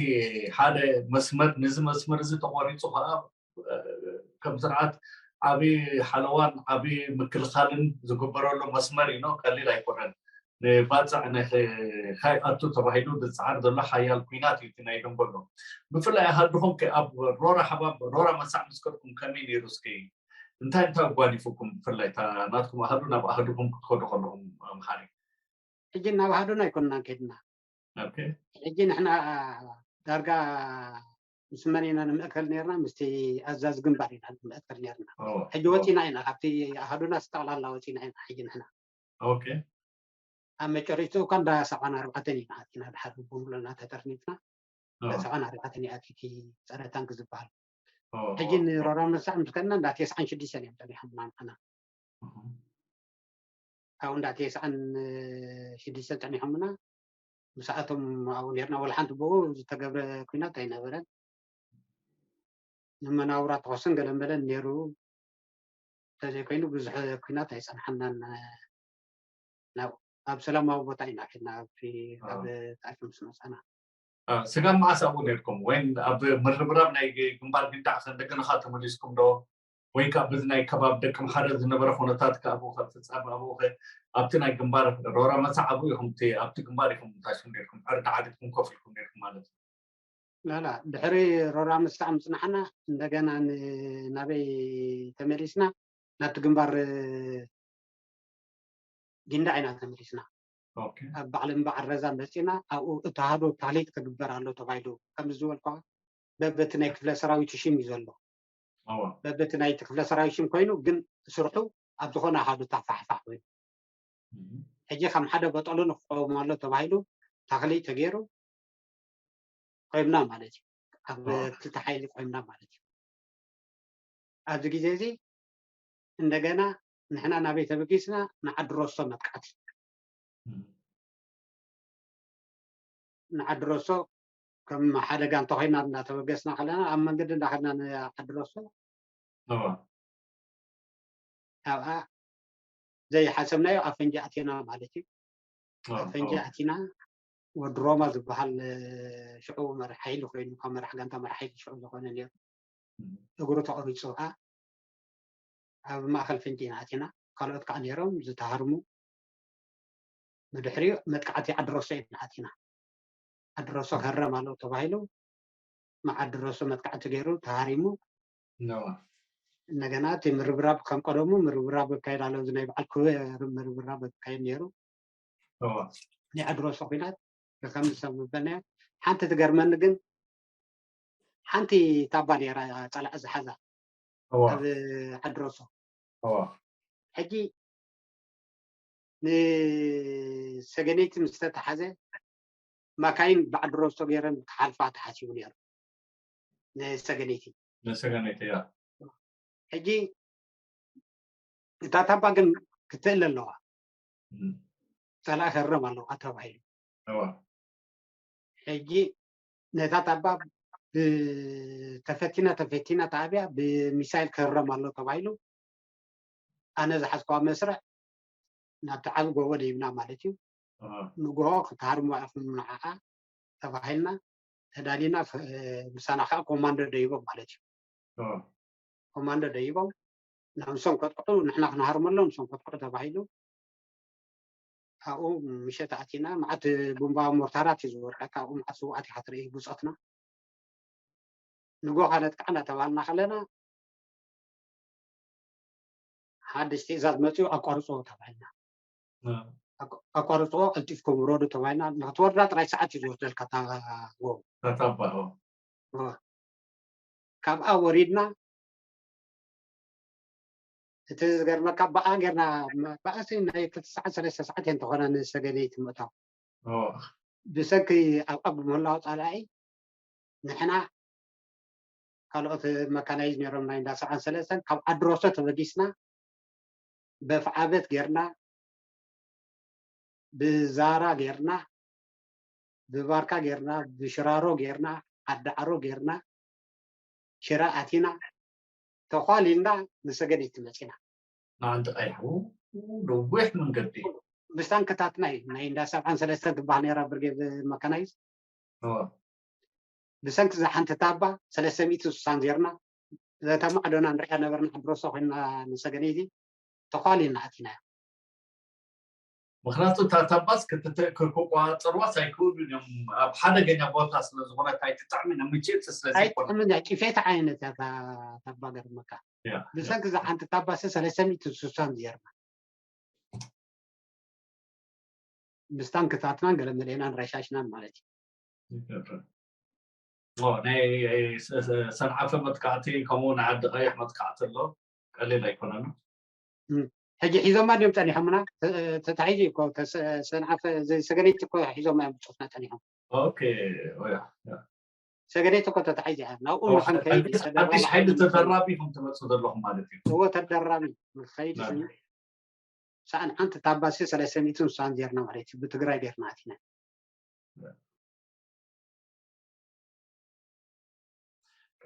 ሓደ መስመር ነዚ መስመር እዚ ተቋሪፁ ከዓ ከም ስርዓት ዓብዪ ሓለዋን ዓብዪ ምክልኻልን ዝግበረሉ መስመር እዩ። ቀሊል ኣይኮነን። ንባፅዕ ንኸይኣቱ ተባሂሉ ዝፀዓር ዘሎ ሓያል ኲናት እዩ እቲ ናይ ደንጎሎ። ብፍላይ ኣሃዱኹም ከ ኣብ ሮራ ሓባብ ሮራ መሳዕ ምስ ከድኩም ከመይ ነይሩ? እስኪ እንታይ እንታይ ኣጓኒፉኩም? ብፍላይ እታ ናትኩም ኣሃዱ ናብ ኣሃዱኹም ክትከዱ ከለኹም መሓሪ። ሕጂ ናብ ኣሃዱና ኣይኮንናን ከድና። ሕጂ ንሕና ዳርጋ ምስ መን ኢና ንምእከል ነርና? ምስቲ ኣዛዝ ግንባር ኢና ንምእከል ነርና። ሕጂ ወፂና ኢና ካብቲ ኣሃዱና ስጠቕላላ ወፂና ኢና። ሕጂ ንሕና ኣብ መጨረሽቱ እኳ እንዳ ሰብዓን ኣርባዕተን ኢና ኣቲና ድሓር ብሙሉና ተጠርኒፍና እንዳ ሰብዓን ኣርባዕተን እያ እቲ ጸረ ታንክ ዝበሃል። ሕጂ ንሮራ መሳዕ ምስ ከድና እንዳ ተስዓን ሽዱሽተን እዮም ጸኒሖምና ንዓና። ካብኡ እንዳ ተስዓን ሽዱሽተን ጸኒሖምና። ምስኣቶም ኣብኡ ነርና። ወላ ሓንቲ ብኡ ዝተገብረ ኲናት ኣይነበረን። ንመናውራ ተኾስን ገለመለን ነይሩ። እንተዘይኮይኑ ብዙሕ ኲናት ኣይጸንሓናን። ናብ ኣብ ሰላማዊ ቦታ ኢና ከድና ኣብ ኣብ ጣይቱ ምስ መጻና። ስጋብ መዓስ ኣብኡ ነርኩም? ወይን ኣብ ምርብራብ ናይ ግንባር ግንዳዕ ከ እንደገና ኻ ተመሊስኩም ዶ? ወይ ካብ በዚ ናይ ከባቢ ደቂ ምሓረ ዝነበረ ኩነታት ከ ኣብኡ ከ ፍጻመ ኣብኡ ከ ኣብቲ ናይ ግንባር ሮራ መሳዕ ኣብኡ ኢኹም እቲ ኣብቲ ግንባር ኢኹም ታሽኩም ነርኩም ዕርዲ ዓዲድኩም ኮፍ ኢልኩም ነርኩም ማለት እዩ። ላላ ድሕሪ ሮራ መሳዕ ምጽናሕና እንደገና ን- ናበይ ተመሊስና? ናብቲ ግንባር ጊንዳዕ ኢና ተመሊስና። ኦኬ ኣብ በዓል እምበዓል ረዛ መጺና ኣብኡ እተሃዶ ታሊት ክግበር ኣሎ ተባሂሉ ከም ዝበልኳ በበቲ ናይ ክፍለ ሰራዊት ሽም እዩ ዘሎ። እዋ በበቲ ናይቲ ክፍለ ሰራዊት ሽም ኮይኑ ግን ስርሑ ኣብ ዝኾነ ኣሃዱ ታፋሕፋሕ ኮይኑ እም። ሕጂ ከም ሓደ በጠሎ ንክቆም ኣሎ ተባሂሉ ታክሊ ተገይሩ ቆይምና ማለት እዩ። ኣብ ዋ። ክልተ ሓይሊ ቆይምና ማለት እዩ። ኣብዚ ግዜ እዚ እንደገና ንሕና ናበይ ተበጊስና? ንዓዲ ሮሶ መጥቃዕቲ። እም። ንዓዲ ሮሶ ከም ሓደጋ እንተኮይና እናተበገስና ከለና ኣብ መንገዲ እንዳኸድና ንዓዲ ሮሶ እዋ ካብኣ ዘይሓሰብናዮ ኣብ ፈንጂ ኣቲና ማለት እዩ። እዋ ኣብ ፈንጂ እዋ ኣቲና ወዲ ሮማ ዝበሃል ሽዑ መራሕ ሓይሊ ኮይኑ ካብ መራሕ ጋንታ መራሕ ሓይሊ ሽዑ ዝኾነ ነይሩ። እም። እግሩ ተቆሪፁ ከዓ ኣብ ማእኸል ፈንጂ ኢና ኣቲና። ካልኦት ከዓ ነይሮም ዝተሃርሙ። ብድሕሪኡ መጥቃዕቲ ዓዲ ሮሶ ኢና ኣቲና። ዓዲ ሮሶ ክህረም ኣለዎ ተባሂሉ ንዓዲ ሮሶ መጥቃዕቲ ገይሩ ተሃሪሙ። እዋ እንደገና እቲ ምርብራብ ከም ቀደሙ ምርብራብ ይካየድ ኣሎ። እዚ ናይ በዓል ክበርም ምርብራብ ይካየድ ነይሩ። እዋ ናይ ዓዲ ሮሶ ኲናት ከም ሰብ ዝበልናዮ ሓንቲ ትገርመኒ ግን ሓንቲ ታባ ነይራ ጸላኢ ዝሓዛ እዋ ኣብ ዓዲ ሮሶ። እዋ ሕጂ ንሰገነይቲ ምስ ተተሓዘ ማካይን ብዓዲ ሮሶ ገይረን ክሓልፋ ተሓሲቡ ነይሩ ንሰገነይቲ። ንሰገነይቲ እያ ሕጂ እታ ታባ ግን ክትእል ኣለዋ። እም። ጸላኢ ክህረም ኣለዋ ተባሂሉ። እዋ ሕጂ ነታ ታባ ብ- ተፈቲና ተፈቲና ተኣብያ ብሚሳይል ክህረም ኣሎ ተባሂሉ ኣነ ዝሓዝኳ መስርዕ ናብቲ ዓቢ ጎቦ ደይብና ማለት እዩ። እዋ ንግሆ ክትሃርሞ ኢኹም ንዓዓ ተባሂልና ተዳሊና ክ- ምሳና ከዓ ኮማንዶ ደይቦም ማለት እዩ። እዋ ኮማንዶ ደይቦም ንሶም ከጥቅዑ ንሕና ክንሃርመሎም ንሶም ከጥቅዑ ተባሂሉ ኣብኡ ምሸት ኣቲና መዓት ቡምባ ሞርታራት እዩ ዝወርቀካ ኣብኡ መዓት ስውኣት ኢካ ትርኢ ብፆትና ንጎ ካነጥቃዕ እናተባሃልና ከለና ሓድሽ ትእዛዝ መፅኡ ኣቋርፅዎ ተባሂልና ኣቋርፅዎ ቀልጢፍኩም ውረዱ ተባሂልና ንክትወርዳ ጥራይ ሰዓት እዩ ዝወስደልካ እታ ጎቦ ተታባኦ ካብኣ ወሪድና እቲ ዝገርመካ ብኣ ጌርና ብኣሲ ናይ ክልተ ሰዓት ሰለስተ ሰዓት እየ እንተኾነ ንሰገነይቲ ምእታው ብሰንኪ ኣብኣ ብምህላው ፃላኢ ንሕና ካልኦት መካናይዝ ነይሮም ናይ እንዳ ሰብዓን ሰለስተን ካብ ዓድሮሶ ተበጊስና በፍዓበት ጌርና ብዛራ ጌርና ብባርካ ጌርና ብሽራሮ ጌርና ዓዳዕሮ ጌርና ሽረ ኣቲና ተኳሊልና ንሰገነይቲ መፂና ንዓንቲ ቀይሕ ነዊሕ መንገዲ ምስ ታንክታትና እዩ ናይ እንዳ ሰብዓን ሰለስተን ትበሃል ነራ ብርጌድ መካናይዝ ብሰንኪ እዛ ሓንቲ ታባ ሰለስተ ሚእቲ ስሳን ዜርና እዛ ማዕዶና ንሪኣ ነበርና ሕድሮሶ ኮይና ንሰገነይቲ ተኳሊና ኣቲና። ምክንያቱ እታ ታባስ ክቆፃፀርዋስ ኣይክእሉን እዮም። ኣብ ሓደገኛ ቦታ ስለዝኮነት ኣይትጥዕምን ምችእቲ ስለዝኮነ ኣይጥዕምን እያ። ጭፌት ዓይነት እያ እታ ታባ ገርመካ። ብሰንኪ እዛ ሓንቲ ታባሲ ሰለስተ ሚእትን ስሳን ዝየርና ምስ ታንክታትናን ገለ መለናን ረሻሽናን ማለት እዩ። ናይ ሰንዓፈ መጥቃዕቲ ከምኡ ናይ ዓዲ ቀይሕ መጥቃዕቲ ኣሎ። ቀሊል ኣይኮነን። ሕጂ ሒዞማ ድዮም ጸኒሖምና? ተታሒዙ እኮ ሰንዓፈ ሰገነይቲ እኮ ሒዞማ እዮም ብጾትና ጸኒሖም። ሰገነይቲ እኮ ተታሒዙ እያ። ናብኡ ንክንከይድ ሓድሽ ሓይሊ ተደራቢ ኢኹም ትመፁ ዘለኹም ማለት እዩ። እዎ ተደራቢ ንክኸይድ ሰዓን ሓንቲ ታባሲ ሰለስተ ሚእትን ንሳን ጌርና ማለት እዩ። ብትግራይ ጌርና ኣቲና።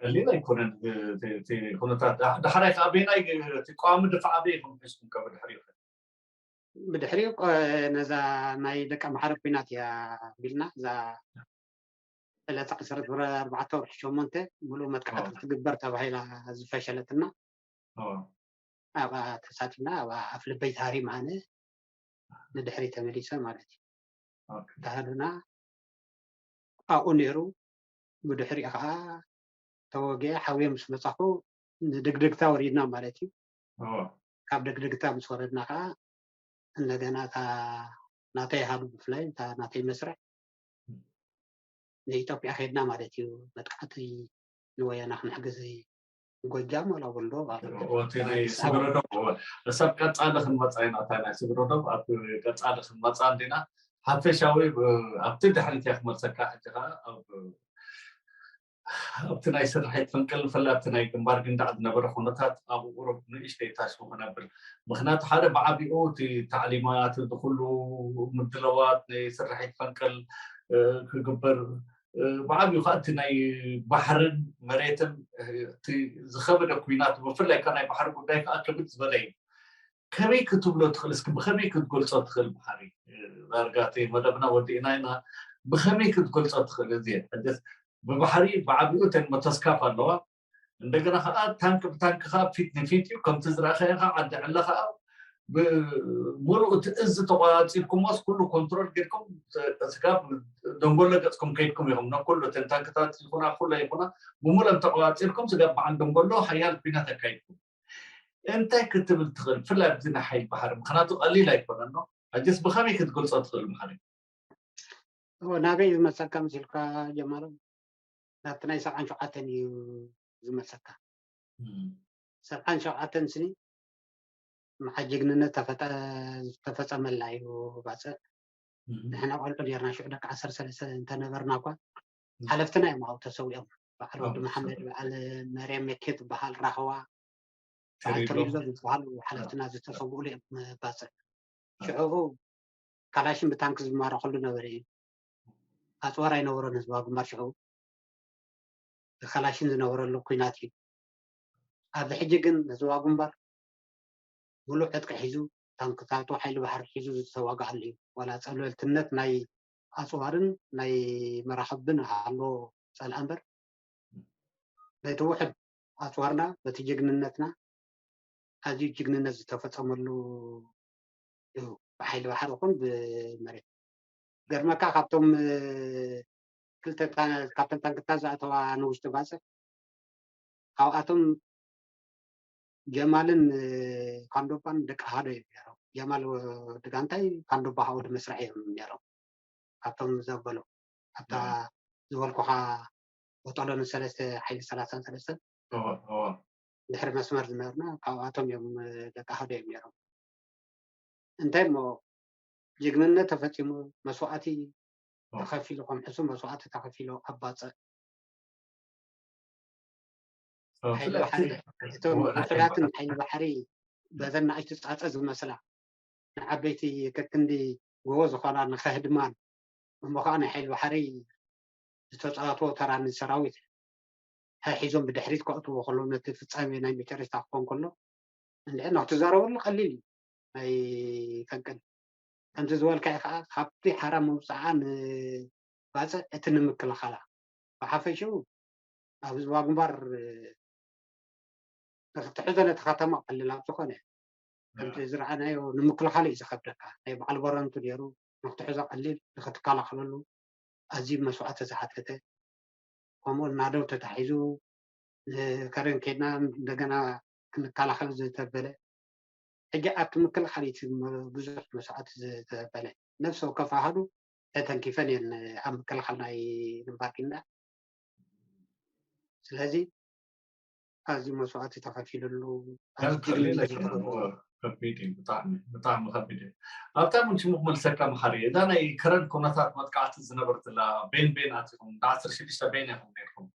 ቀሊል ኣይኮነን እቲ ኩነታት። ዳሕራይ ከዓ በየናይ እቲ ቀዋሚ ድፋዕ ኣበይ ኢኹም ሒዝኩም ከ ብድሕሪኡ? ብድሕሪኡ ነዛ ናይ ደቂ ኣምሓረ ኩናት እያ ቢልና እዛ ዕለት ዓሰርተ ኣርባዕተ ወርሒ ሸሞንተ ሙሉእ መጥቃዕቲ ክትግበር ተባሂላ ዝፈሸለትና ኣብኣ ተሳቲፍና ኣብኣ ኣፍልበይ ታሪም ኣነ ንድሕሪ ተመሊሰ ማለት እዩ። ተሃድና ኣብኡ ነይሩ። ብድሕሪኡ ከዓ ተወጊዐ ሓውየ ምስ መፃኹ ንድግድግታ ወሪድና ማለት እዩ። ካብ ድግድግታ ምስ ወረድና ከዓ እንደገና እታ ናተይ ሃዱ ብፍላይ እታ ናተይ መስርዕ ንኢትዮጵያ ከድና ማለት እዩ። መጥቃዕቲ ንወያና ክንሕግዝ ጎጃም ወላ ወልዶ ናይ ስግረዶብ እሳብ ቀፃሊ ክንመፃ ኢና። እታ ናይ ስግረዶብ ኣብ ቀፃሊ ክንመፃ እንዲና። ሓፈሻዊ ኣብቲ ድሕሪት እያ ክመልሰካ። ሕጂ ከዓ ኣብቲ ናይ ስርሒት ፈንቅል ብፍላይ ኣብቲ ናይ ግንባር ግንዳዕ ዝነበረ ኩነታት ኣብ ቁሩብ ንእሽተይ ታሽሙ ክነብል። ምክንያቱ ሓደ ብዓቢኡ እቲ ታዕሊማት እዚ ኩሉ ምድለዋት ናይ ስርሒት ፈንቅል ክግበር ብዓቢኡ ከዓ እቲ ናይ ባሕርን መሬትን እቲ ዝኸበደ ኩናት ብፍላይ ከዓ ናይ ባሕሪ ጉዳይ ከዓ ክብድ ዝበለ እዩ። ከመይ ክትብሎ ትኽእል? እስኪ ብኸመይ ክትገልፆ ትኽእል? ባሕሪ ዳርጋ እቲ መደብና ወዲእና ኢና። ብኸመይ ክትገልፆ ትኽእል? እዚ ብባሕሪ ብዓቢኡ እተን መተስካፍ ኣለዋ። እንደገና ከዓ ታንክ ብታንክ ከዓ ፊት ንፊት እዩ። ከምቲ ዝረእኻዮ ከዓ ዓዲ ዕለ ከዓ ብምሉእ እቲ እዚ ተቆፃፂርኩሞስ ኩሉ ኮንትሮል ጌርኩም ስጋብ ደንጎሎ ገፅኩም ከይድኩም ኢኹም። ነኩሉ እተን ታንክታት ይኹና ኩለ ይኹና ብምሉኦም ተቆፃፂርኩም ስጋብ በዓል ደንጎሎ ሓያል ኩናት ኣካይድኩም። እንታይ ክትብል ትኽእል? ብፍላይ ኣብዚ ናይ ሓይሊ ባሕሪ ምክንያቱ ቀሊል ኣይኮነን። ሕጅስ ብኸመይ ክትገልፆ ትኽእል? ባሕሪ ናበይ ዝመፀካ ምስ ኢልካ ጀማል ናብቲ ናይ ሰብዓን ሸውዓተን እዩ ዝመፀካ። ሰብዓን ሸውዓተን ስኒ መዓ ጅግንነት ዝተፈፀመላ እዩ ባፅዕ። ንሕና ቆልዑ ኔርና ሽዑ ደቂ ዓሰርተ ሰለስተ እንተነበርና እኳ ሓለፍትና እዮም ኣብኡ ተሰዊኦም። በዓል ወዲ መሓመድ፣ በዓል መርያም መኬ ዝበሃል ራህዋ፣ በዓል ተሪሎ ዝበሃሉ ሓለፍትና ዝተሰውኡሉ እዮም ባፅዕ። ሽዑ ካላሽን ብታንክ ዝማረኸሉ ነበረ እዩ። ኣፅዋር ኣይነበሮን ህዝባዊ ግንባር ሽዑ ብካላሽን ዝነበረሉ ኩናት እዩ። ኣብዚ ሕጂ ግን ህዝባዊ ግንባር ሙሉእ ዕጥቂ ሒዙ ታንክታቱ ሓይሊ ባሕሪ ሒዙ ዝተዋግኣሉ እዩ። ዋላ ፀብለልትነት ናይ ኣፅዋርን ናይ መራኽብን ኣሎ ፀልኣ እምበር በቲ ውሕድ ኣፅዋርና በቲ ጅግንነትና ኣዝዩ ጅግንነት ዝተፈፀመሉ እዩ። ብሓይሊ ባሕሪ ይኹን ብመሬት ገርመካ ካብቶም ክልተ ካብተን ታንክታት ዝኣተዋ ንውሽጢ ባፅዕ ካብኣቶም ጀማልን ካንዶባን ደቂ ሃዶ እዮም ነሮም። ጀማል ወዲ ጋንታይ ካንዶባ ከዓ ወዲ መስርዕ እዮም ነሮም። ካብቶም ዘበሎ ኣብታ ዝበልኩኻ ቦጦሎን ሰለስተ ሓይሊ ሰላሳን ሰለስተን ድሕሪ መስመር ዝነበርና ካብኣቶም እዮም ደቂ ሃዶ እዮም ነሮም። እንታይ እሞ ጅግንነት ተፈፂሙ መስዋእቲ ተኸፊሉ ከም ሕሱም መስዋእቲ ተኸፊሉ ኣብ ባፅዕ ሓይሊ ባሕሪ እቶም ውሑዳትን ሓይሊ ባሕሪ በዘን ንኣሽቱ ፃፀ ዝመስላ ንዓበይቲ ከክንዲ ጎቦ ዝኾና ንኸህድማን እሞ ከዓ ናይ ሓይሊ ባሕሪ ዝተፃወትዎ ተራ ንሰራዊት ሒዞም ብድሕሪት ከእትዎ ከሎ ነቲ ፍፃሜ ናይ መጨረሽታ ክኾን ከሎ እንድዕና ክትዛረበሉ ቀሊል እዩ። ናይ ፈንቅል ከምቲ ዝበልካዮ ከዓ ካብቲ ሓራ መውፅዓ ንባፅዕ እቲ ንምክልኻላ ብሓፈሽኡ ኣብ ህዝባዊ ግንባር ክትሕዞ ነቲ ከተማ ቀልል ኣብ ዝኾነ ከምቲ ዝረኣናዮ ንምክልኻል እዩ ዝኸብደካ። ናይ በዓል በረንቱ ነይሩ፣ ንክትሕዞ ቀሊል፣ ንክትከላኸለሉ ኣዝዩ መስዋእቲ ዝሓተተ፣ ከምኡ ናደው ተታሒዙ ንከረን ከድና እንደገና ክንከላኸል ዝተበለ። ሕጂ ኣብቲ ምክልኻል እቲ ብዙሕ መስዋእቲ ዝተበለ፣ ነፍሲ ወከፍ ኣሃዱ ተተንኪፈን እየን ኣብ ምክልኻል ናይ ግንባር ኪንዳ። ስለዚ ኣዝዩ መስዋእቲ ተኸፊሉሉ፣ ኣዝዩ ጀግንነት ዝተኸፈለ። ከቢድ እዩ፣ ብጣዕሚ ብጣዕሚ ከቢድ እዩ። ኣብታ እውን ሽሙ ክመልሰካ መሓሪ፣ እዛ ናይ ከረን ኩነታት መጥቃዕቲ ዝነበርትላ ቤን ቤን ኣትኹም እንዳ ዓሰርተ ሽዱሽተ ቤን ኢኹም ነርኩም።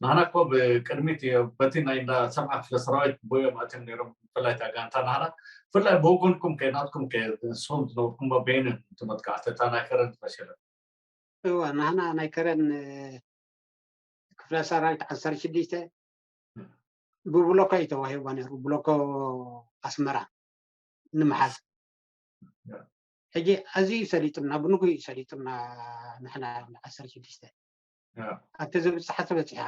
ንሕና እኮ ብቅድሚት በቲ ናይ እንዳ ሰብዓ ክፍለ ሰራዊት ቦዮም ኣትዮም ነይሮም። ብፍላይ እታ ጋንታ ናህና ብፍላይ ብወገንኩም ከ ናትኩም ከ ንስኹም ዝነበርኩም ቤን እቲ መጥቃዕቲ እታ ናይ ከረን ዝፈሸለ እዋ ናህና ናይ ከረን ክፍለ ሰራዊት ዓሰርተ ሽዱሽተ ብብሎኮ እዩ ተዋሂባ ነይሩ። ብሎኮ ኣስመራ ንምሓዝ ሕጂ ኣዝዩ ሰሊጡና፣ ብንጉ እዩ ሰሊጡና። ንሕና ዓሰርተ ሽዱሽተ ኣብቲ ዝብፅሓ ተበፂሓ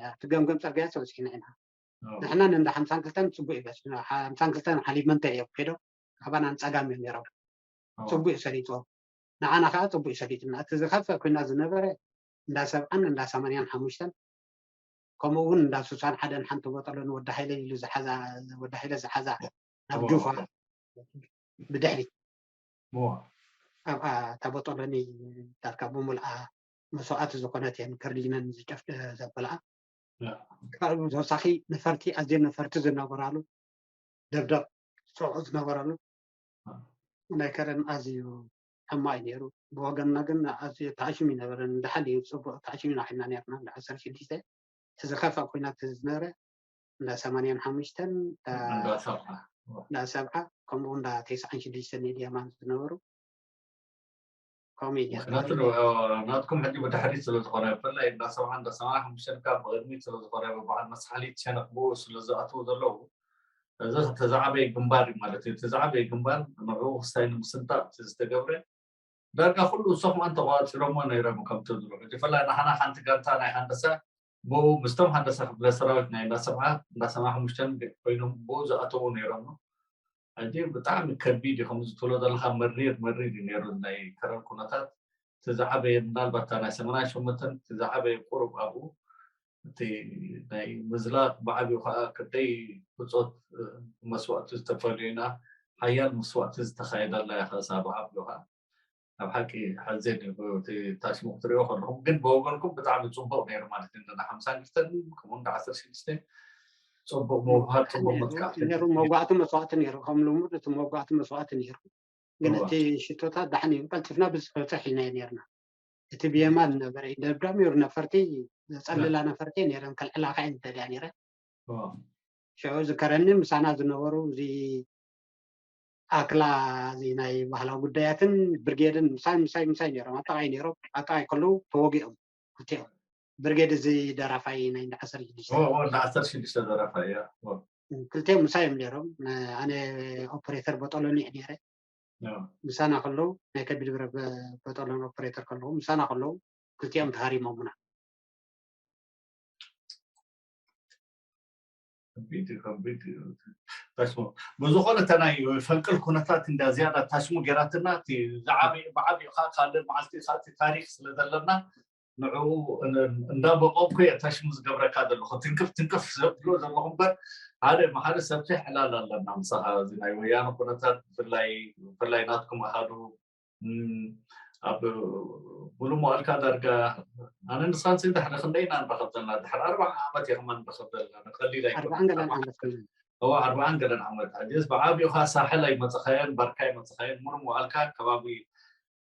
ኣብቲ ገምገም ፅርግያ ተበፂሕና ኢና። ንሕና ንእንዳ ሓምሳን ክልተን ፅቡቅ እዩ በፂሕና። ሓምሳን ክልተን ሓሊብ መንተ እዮም ከይዶም ካባና ንፀጋም እዮም ነይሮም። ፅቡቅ እዩ ሰሊጥዎም። ንዓና ከዓ ፅቡቅ እዩ ሰሊጥና። እቲ ዝኸፍእ ኮይና ዝነበረ እንዳ ሰብዓን እንዳ ሰማንያን ሓሙሽተን ከምኡ እውን እንዳ ሱሳን ሓደን ሓንቲ ቦጠሎን ወዲ ሃይለ ኢሉ ዝሓዛ ወዲ ሃይለ ዝሓዛ ናብ ጁፋ ብድሕሪት ኣብኣ እታ ቦጠሎኒ ዳርካ ብሙልኣ መስዋእቲ ዝኾነት እየን ከርዲነን ዝጨፍ ዘበልኣ። ካብኡ ተወሳኺ ነፈርቲ ኣዝየን ነፈርቲ ዝነበራሉ ደብደብ ዝፀውዑ ዝነበራሉ ናይ ከረን ኣዝዩ ሕማቕ እዩ ነይሩ። ብወገንና ግን ኣዝዩ ተኣሽሙ ይነበረ። ንደሓን እዩ ፅቡቅ ተኣሽሙ ኢና ኮይና ነርና እንዳ ዓሰርተ ሽዱሽተ እቲ ዝኸፍእ ኮይና ዝነበረ እንዳ ሰማንያን ሓሙሽተን እንዳ ሰብዓ ከምኡ እንዳ ተስዓን ሽዱሽተን የድያማን ዝነበሩ ከምኡ እዩ ነይሩ። ምክንያቱ ናትኩም ሕጂ ብድሕሪት ስለዝኾነ ብፍላይ እንዳ ሰብዓ እንዳ ሰማንያ ሓሙሽተን ካብ ብቅድሚት ስለዝኾነ በዓል መስሓሊት ሸነኽ ብኡ ስለዝኣትዉ ዘለዉ እዚ ተዛዕበየ ግንባር እዩ ማለት እዩ። ተዛዕበየ ግንባር ንዕኡ ክስታይ ንምስንጣቕ እቲ ዝተገብረ ዳርጋ ኩሉ እሶም ኣን ተቋፂሮሞ ነይሮም ከምቲ ዝብሉ ሕጂ ፈላይ ንሓና ሓንቲ ጋንታ ናይ ሃንደሳ ብኡ ምስቶም ሃንደሳ ክፍለ ሰራዊት ናይ እንዳ ሰብዓ እንዳ ሰብዓ ሓሙሽተን ኮይኖም ብኡ ዝኣተዉ ነይሮም። ሕጂ ብጣዕሚ ከቢድ እዩ ከምዚ ትብሎ ዘለካ መሪር መሪር እዩ ነይሩ ናይ ከረን ኩነታት። እቲ ዝዓበየ ምናልባት እታ ናይ ሰማንያን ሸሞንተን እቲ ዝዓበየ ቁሩብ ኣብኡ እቲ ናይ ምዝላቅ ብዓብዩ ከዓ ክንደይ ብፆት መስዋእቲ ዝተፈልዩና ሓያል መስዋእቲ ዝተካየደላ እያ ከሳ ብዓብዩ ከዓ ኣብ ሓቂ ሓዘን እዩ እቲ ታሽሙ ክትሪኦ ከለኹም ግን ብወገንኩም ብጣዕሚ ፅቡቅ ነይሩ ማለት እዩ እንዳ ሓምሳን ክልተን ከምኡ እንዳ ዓሰርተ ሽዱሽተ ፅቡቅ ምውሃድ ፅቡቅ መጥቃዕቲ ነይሩ መውጋእቲ መስዋእቲ ነይሩ ከም ልሙድ እቲ መውጋእቲ መስዋእቲ ነይሩ ግን እቲ ሽቶታት ዳሕን እዩ ቀልጢፍና ብዝበፅሕ ኢልናዮ ነርና እቲ ብየማን ነበረ ደብዳም ይሩ ነፈርቲ ዘፀልላ ነፈርቲ ነረን ከልዕላ ከዓ ዝደልያ ነረ ሽዑ ዝከረኒ ምሳና ዝነበሩ እዚ ኣክላ እዚ ናይ ባህላዊ ጉዳያትን ብርጌድን ምሳይ ምሳይ ምሳይ ነሮም ኣጠቃይ ነሮም ኣጠቃይ ከለዉ ተወጊኦም ክልቲኦም ብርጌድ እዚ ደራፋይ ናይ እንዳ ዓሰርተ ሽዱሽተ እንዳ ዓሰርተ ሽዱሽተ ደራፋይ እያ ክልቲኦም ምሳይ እዮም ነሮም ኣነ ኦፕሬተር በጠሎኒ እየ ነረ ምሳና ከለዉ ናይ ከቢድ ብረት በጠሎን ኦፕሬተር ከለዉ ምሳና ከለዉ ክልቲኦም ተሃሪሞምና ከቢድ እዩ ከቢድ እዩ ታሽሙ ብዝኾነ እታ ናይ ፈንቅል ኩነታት እንዳ ዝያዳ ታሽሙ ጌራትና እቲ ዝዓበየ ብዓብዩ ከዓ ካልእ መዓልቲ ከዓ እቲ ታሪክ ስለ ዘለና ንዕኡ እንዳበቆምኩ እየ ታሽሙ ዝገብረካ ዘለኹ ትንክፍ ትንክፍ ዘብሎ ዘለኹ እምበር ሓደ ሓደ ሰፊሕ ዕላል ኣለና ምሳኻ እዚ ናይ ወያነ ኩነታት ብፍላይ ብፍላይ ናትኩም ኣሃዱ ኣብ ሙሉ መዋልካ ዳርጋ ኣነ ንስኻን ስንት ድሕሪ ክንደይ ኢና ንረኸብ ዘለና ድሕሪ ኣርባዓ ዓመት እየ ከማን ንረኸብ ዘለና ንቀሊል ኣይኮነን ኣርባዓን ገለን ዓመት ሕጅስ ብዓብዩ ካ ሳሕል ኣይመፅኻየን ባርካ ኣይመፅኻየን ሙሉ መዋልካ ከባቢ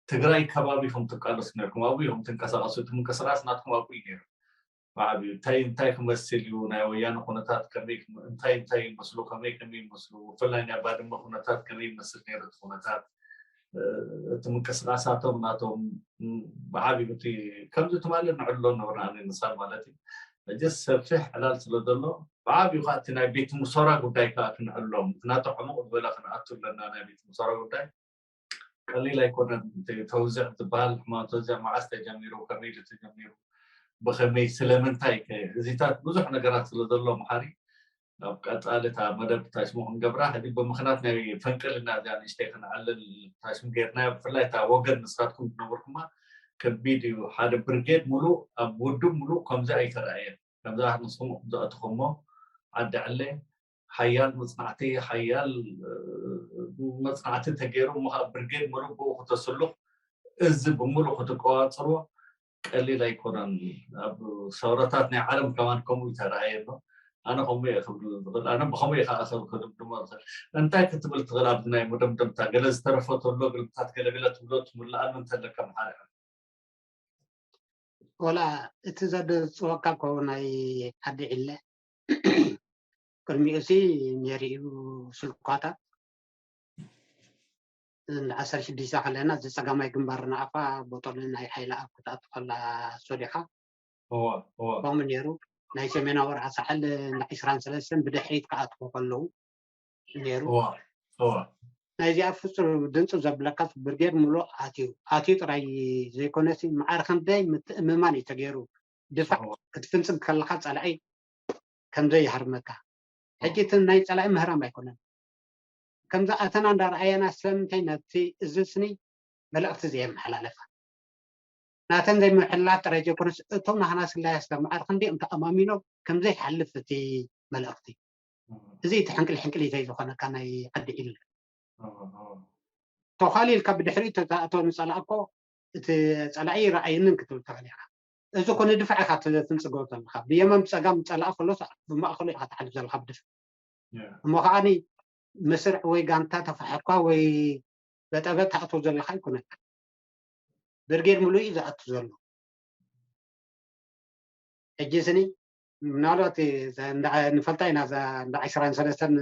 ትግራይ ከባቢ ከም ትቃለሱ ነርኩም ኣብኡ ኢኹም ትንቀሳቀሱ እቲ ምንቅስቃስ ናትኩም ኣብኡ እዩ ነይሩ ብዓብዩ እንታይ እንታይ ክመስል እዩ ናይ ወያነ ኩነታት ከመይ እንታይ እንታይ ይመስሉ ከመይ ከመይ ይመስሉ ብፍላይ ናይ ባድመ ኩነታት ከመይ ይመስል ነይሩ እቲ ኩነታት እቲ ምንቅስቃሳቶም ናቶም ብዓብዩ እቲ ከምዚ ትማሊ ንዕሎ ነበርና ኣነ ንሳን ማለት እዩ ሕጂ ሰፊሕ ዕላል ስለ ዘሎ ብዓብዩ ከዓ እቲ ናይ ቤት ሙሰራ ጉዳይ ከዓ ክንዕሎ ምክንያቱ ዕሙቅ ዝበለ ክንኣቱ ኣለና ናይ ቤት ሙሰራ ጉዳይ ቀሊል ኣይኮነን ተውዚዕ ዝበሃል ሕማም ተውዚዕ መዓስ ተጀሚሩ ከመይ ኢሉ ተጀሚሩ ብከመይ ስለምንታይ ከ እዚታት ብዙሕ ነገራት ስለ ዘሎ መሓሪ ኣብ ቀፃሊ እታ መደብ ታሽሙ ክንገብራ ሕዚ ብምክንያት ናይ ፈንቅልና እዚኣ ንእሽተይ ክንዓልል ታሽሙ ጌርና። ብፍላይ እታ ወገን ንስኻትኩም ዝነበርኩማ ከቢድ እዩ። ሓደ ብርጌድ ሙሉእ ኣብ ውድብ ሙሉእ ከምዚ ኣይተረኣየን። ከምዛ ንስኹም ዝኣትኹሞ ዓዲ ዕለ ሓያል መፅናዕቲ ሓያል መፅናዕቲ ተገይሩ ምካ ብርጌድ ሙሉእ ብኡ ክተስሉኽ እዚ ብምሉእ ክትቆፃፀርዎ ቀሊል ኣይኮነን። ኣብ ሰውራታት ናይ ዓለም ከማን ከምኡ ይተረኣየ ኣሎ። ኣነ ከምኡ እየ ክብል ዝኽእል ኣነ ብከምኡ እየ ከዓ ክድምድሞ ዝኽእል። እንታይ ክትብል ትኽእል ኣብዚ ናይ መደምደምታ ገለ ዝተረፈ ተሎ ግልምታት ገለገለ ትብሎ ትምልኣሉ እንተለካ መሓሪ። ወላ እቲ ዘደፅወካ እኮ ናይ ዓዲ ዕለ ቅድሚኡ ሲ ነይሩ እዩ ስልኳታት እንዳ ዓሰርተ ሽዱሽተ ከለና እዚ ፀጋማይ ግንባር ንኣፋ ቦጦልን ናይ ሓይሊ ኣብ ክትኣቱ ከላ ሶዲኻ ከምኡ ነይሩ። ናይ ሰሜናዊ ወርዓ ሳሕል እንዳ ዕስራን ሰለስተን ብድሕሪት ክኣትኩ ከለዉ ነይሩ። ናይዚኣ ፍፁም ድንፁ ዘብለካ ብርጌድ ሙሉእ ኣትዩ ኣትዩ ጥራይ ዘይኮነሲ ማዕረ ክንደይ ምትእምማን እዩ ተገይሩ። ድፋዕ ክትፍንፅግ ከለካ ፀላኢ ከምዘይሃርመካ ሕጂ እቲ ናይ ፀላኢ ምህራም ኣይኮነን። ከምዚ ኣተና እንዳረኣየና ስለምንታይ ነቲ እዚ ስኒ መልእክቲ ዘየመሓላለፋ ናተን ዘይምሕላፍ ጥራይ ዘይኮነስ እቶም ናህና ስላያ ስለ መዓር ክንዲኦም ተኣማሚኖም ከምዘይሓልፍ እቲ መልእክቲ እዚ እቲ ሕንቅል ሕንቅል ዘይዝኾነካ ናይ ዓዲ ኢል ተዃሊልካ ብድሕሪኡ ተታእቶ ንፀላእ እኮ እቲ ፀላኢ ይረኣየንን ክትብል ትኽእል ኢኻ። እዚ እኮ ንድፋዕ ኢኻ ትንፅገው ዘለኻ። ብየማን ብፀጋም ፀላእ ከሎስ ብማእኸሉ ኢኻ ትሓልፍ ዘለኻ ብድፍዕ። እሞ ከዓኒ መስርዕ ወይ ጋንታ ተፋሕኳ ወይ በጠበጥ ትኣትዎ ዘለኻ ኣይኮነካ። ብርጌድ ሙሉእ እዩ ዝኣቱ ዘሎ። ሕጂ ስኒ ምናልባት ንፈልጣ ኢና እንዳ ዕስራን ሰለስተን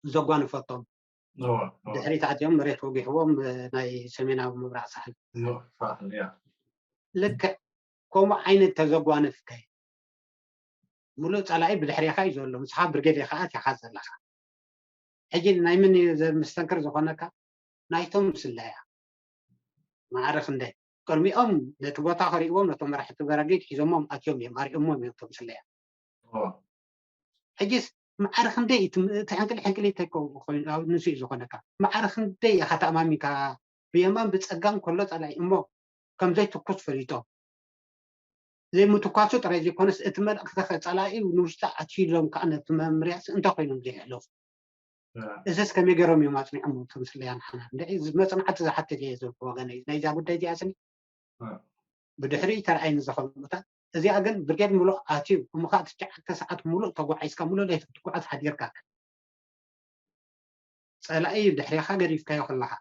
ዘጓንፈቶም ድሕሪት ኣትዮም መሬት ወጊሕዎም ናይ ሰሜናዊ ምብራቕ ሳሕል ልክዕ ከምኡ ዓይነት ተዘጓነፍከ ሙሉእ ፀላኢ ብድሕሬኻ እዩ ዘሎ። ንስኻ ብርጌድ ኢኻ ኣትኻ ዘለኻ። ሕጂ ናይ ምን እዩ ዘምስተንክር ዝኾነካ? ናይቶም ስለያ ማዕረ ክንደይ ቅድሚኦም ነቲ ቦታ ከሪእዎም ነቶም መራሕቲ በረጊድ ሒዞሞም ኣትዮም እዮም ኣሪኦሞም እዮም እቶም ስለያ። ሕጂስ ማዕረ ክንደይ እቲ ሕንቅል ሕንቅል ተኮይኑ ንሱ እዩ ዝኾነካ። ማዕረ ክንደይ ኢኻ ተኣማሚንካ ብየማን ብፀጋም ከሎ ፀላኢ እሞ ከምዘይ ትኩስ ፈሊጦም ዘይምትኳሱ ጥራይ ዘይኮነስ እቲ መልእክቲ ከ ፀላኢ ንውሽጢ ኣትዩሎም ከዓ ነቲ መምርያስ እንታይ ኮይኖም ዘይሕለፉ እዚስ ከመይ ገይሮም እዮም ኣፅኒዖም ተምስለያን ሓና መፅናዕቲ ዝሓትት እየ ዝብል ወገነይ ናይዛ ጉዳይ እዚኣ ስኒ ብድሕሪ ተረኣይኒ ዝኸምኡታት እዚኣ ግን ብርጌድ ሙሉእ ኣትዩ እሞ ከዓ ትሽዓተ ሰዓት ሙሉእ ተጓዒዝካ ሙሉእ ለይቲ ክትጓዓዝ ሓዲርካ ፀላኢ ድሕሬኻ ገዲፍካዮ ከለኻ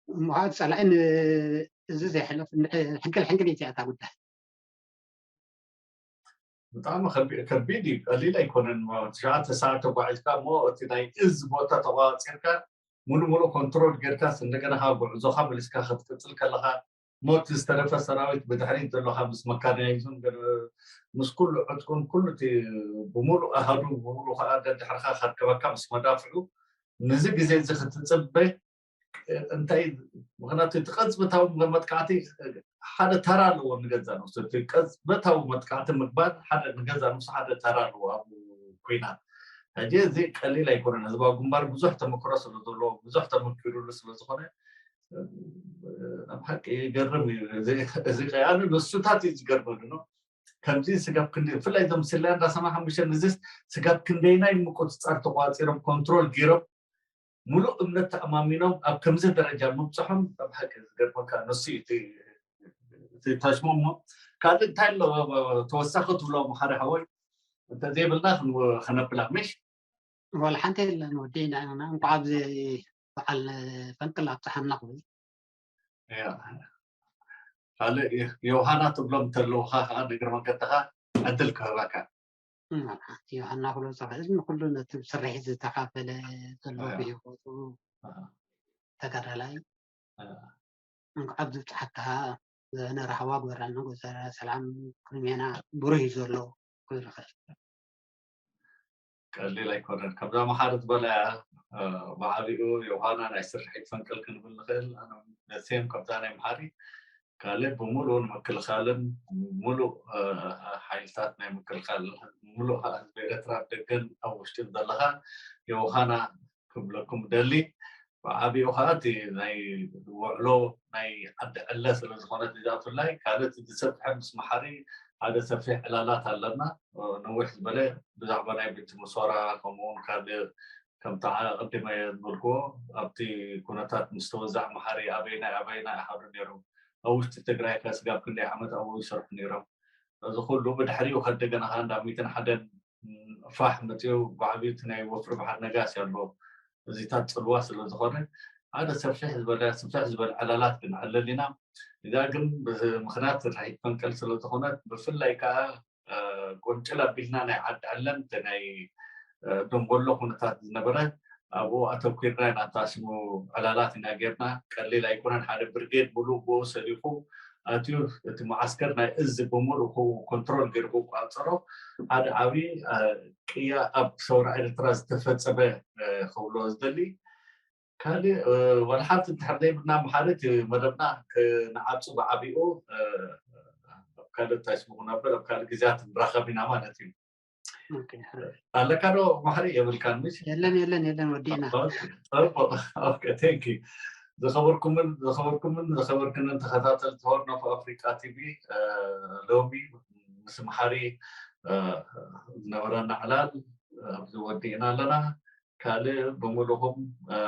እሞ ከዓ ፀላኢ እዚ ዘይሕለፍ ሕንቅል ሕንቅል እዚኣ እታ ጉዳይ ብጣዕሚ ከቢድ እዩ። ቀሊል ኣይኮነን። ትሽዓተ ሰዓት ተጓዒዝካ እሞ እቲ ናይ እዝ ቦታ ተቋፂርካ ሙሉ ሙሉ ኮንትሮል ጌርካስ እንደገና ከዓ ጉዕዞካ መሊስካ ክትቅፅል ከለካ ሞት ዝተረፈ ሰራዊት ብድሕሪት ዘለካ ምስ መካናይዝን ምስ ኩሉ ዕጥቁን ኩሉ እቲ ብሙሉ ኣሃዱ ብሙሉ ከዓ ደድሕርካ ከርከበካ ምስ መዳፍዑ ነዚ ግዜ እዚ ክትፅበ እንታይ ምክንያቱ እቲ ቀፅብታዊ መጥቃዕቲ ሓደ ተራ ኣለዎ ንገዛ ነብሱ እቲ ቀፅብታዊ መጥቃዕቲ ምግባር ሓደ ንገዛ ነብሱ ሓደ ተራ ኣለዎ ኣብ ኩናት ሕጂ እዚ ቀሊል ኣይኮነን ህዝባዊ ግንባር ብዙሕ ተመክሮ ስለ ዘለዎ ብዙሕ ተመኪሩሉ ስለ ዝኾነ ኣብ ሓቂ ይገርም እዩ እዚ ቀያኑ ንሱታት እዩ ዝገርመሉ ነው ከምዚ ስጋብ ክንዲ ብፍላይ እዞም ስለ እንዳሰማዕ ሓሙሽተ ንዝስ ስጋብ ክንደይናይ ምቁፅፃር ተቋፂሮም ኮንትሮል ገይሮም ሙሉእ እምነት ተኣማሚኖም ኣብ ከምዚ ደረጃ ምብፅሖም ኣብ ሓቂ ዝገርመካ ንሱ እቲ ታሽሞ እሞ ካልእ እንታይ ኣሎ ተወሳኺ ትብሎ ሓደ ሓወይ እንተዘይብልና ከነብላ ምሽ ወላ ሓንቲ የለን ወዲና ኢና እንኳ ኣብዚ በዓል ፈንቅል ኣብፀሓና ክብል ካልእ ዮሃና ትብሎም እንተለውካ ከዓ ንእግሪ መንገድኻ ዕድል ክህበካ ዮሃና ክሎ ዝኽእል ንኩሉ ነቲ ስርሒት ዝተካፈለ ዘሎ ብሂወቱ ተጋዳላይ እንኳዕ ኣብዚ ብፅሓካ ነራህዋ ግበራልና ጎዛራ ሰላም ቅድሜና ብሩህ እዩ ዘሎ ክብል ይኽእል ቀሊል ኣይኮነን ከምዛ መሓሪ ዝበላ እያ ብዓቢኡ ዮሃና ናይ ስርሒት ፈንቅል ክንብል ንኽእል ነሴም ከምዛ ናይ መሓሪ ካልእ ብምሉእ ንምክልኻልን ምሉእ ሓይልታት ናይ ምክልኻል ምሉእ ህዝቢ ኤርትራ ደገን ኣብ ውሽጢ ዘለኻ የውሃና ክብለኩም ደሊ። ብዓብኡ ከዓ እቲ ናይ ውዕሎ ናይ ዓዲ ዕለ ስለ ዝኾነት እዛ ብፍላይ ካልእ እቲ ዝሰፍሐ ምስ መሓሪ ሓደ ሰፊሕ ዕላላት ኣለና። ነዊሕ ዝበለ ብዛዕባ ናይ ቤት ምሶራ ከምኡውን ካልእ ከምቲ ቀዲመ ዝበልክዎ ኣብቲ ኩነታት ምስ ተወዛዕ መሓሪ ኣበይናይ ኣበይናይ ኣሃዱ ነይሮም ኣብ ውሽጢ ትግራይ ከ ስጋብ ክንደይ ዓመት ኣብኡ ይሰርሑ ነይሮም። እዚ ኩሉ ብድሕሪኡ ከደገና ከዓ እንዳ ሚትን ሓደን ፋሕ መፅኡ ብዓብዩ እቲ ናይ ወፍሪ በዓል ነጋሲ ኣሎ። እዚታት ፅልዋ ስለ ዝኾነ ሓደ ሰፊሕ ዝበለ ስፍሕ ዝበለ ዕላላት ክንዕለል ኢና። እዛ ግን ብምክንያት ስርሒት ፈንቀል ስለ ዝኾነት ብፍላይ ከዓ ቁንጭል ኣቢልና ናይ ዓዲ ዕለን ናይ ደንጎሎ ኩነታት ዝነበረ ኣብኡ ኣተኪርና ኢና። ታስሙ ዕላላት ኢና ጌርና። ቀሊል ኣይኮነን። ሓደ ብርጌድ ሙሉእ ብኡ ሰሊፉ ኣትዩ እቲ መዓስከር ናይ እዚ ብምሉእ ኮንትሮል ገይሩ ክቋፀሮ ሓደ ዓብዪ ቅያ ኣብ ሰውራ ኤርትራ ዝተፈፀመ ክብሎ ዝደሊ። ካልእ ዋላ ሓንቲ እንድሕር ዘይብልና መሓሪ እቲ መደብና ክንዓፁ ብዓቢኡ ኣብ ካልእ እንታይ ስሙ ክነብል ኣብ ካልእ ግዜያት ንራኸብ ኢና ማለት እዩ። ኣለካ ዶ ማሕሪ? የብልካን ምሽ? የለን የለን የለን፣ ወዲእና። ቴንኪ። ዝኸበርኩምን ዝኸበርኩምን ዝኸበርክንን ተኸታተልቲ ሆርን ኦፍ ኣፍሪካ ቲቪ፣ ሎሚ ምስ መሓሪ ዝነበረና ዕላል ኣብዚ ወዲእና ኣለና። ካልእ ብምሉኹም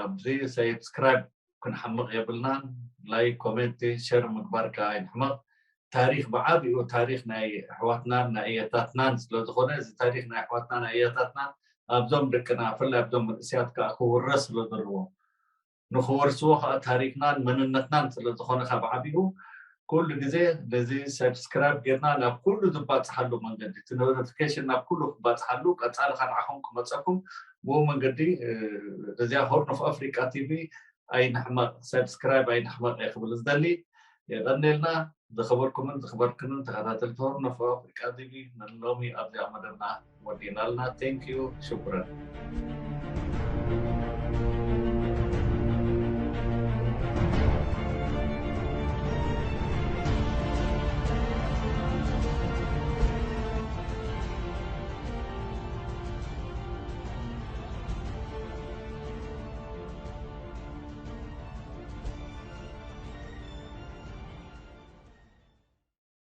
ኣብዚ ሰብስክራይብ ክንሓምቕ የብልናን። ላይክ፣ ኮሜንት፣ ሸር ምግባር ከዓ ኣይንሕመቕ። ታሪክ ብዓቢኡ ታሪክ ናይ ኣሕዋትናን ናይ ኣያታትናን ስለዝኾነ እዚ ታሪክ ናይ ኣሕዋትናን ናይ ኣያታትናን ኣብዞም ደቅና ብፍላይ ኣብዞም መንእሰያት ከዓ ክውረስ ስለ ዘለዎ ንክወርስዎ ከዓ ታሪክናን መንነትናን ስለዝኾነ ካብ ዓቢኡ ኩሉ ግዜ ነዚ ሰብስክራይብ ጌርና ናብ ኩሉ ዝባፅሓሉ መንገዲ እቲ ኖቲፊኬሽን ናብ ኩሉ ክባፅሓሉ ቀፃሊ ከድዓኹም ክመፀኩም ብኡ መንገዲ ነዚኣ ሆርን ኦፍ ኣፍሪካ ቲቪ ኣይንሕመቕ፣ ሰብስክራይብ ኣይንሕመቕ እየ ክብል ዝደሊ። የቐንየልና። ዝኸበርኩምን ዝኽበርክንን ተኸታተልቲ ሆርን ኦፍ ኣፍሪካ ቲቪ ንሎሚ ኣብዚኣ መደብና ወዲእና ኣለና። ቴንኪዩ፣ ሽኩረን።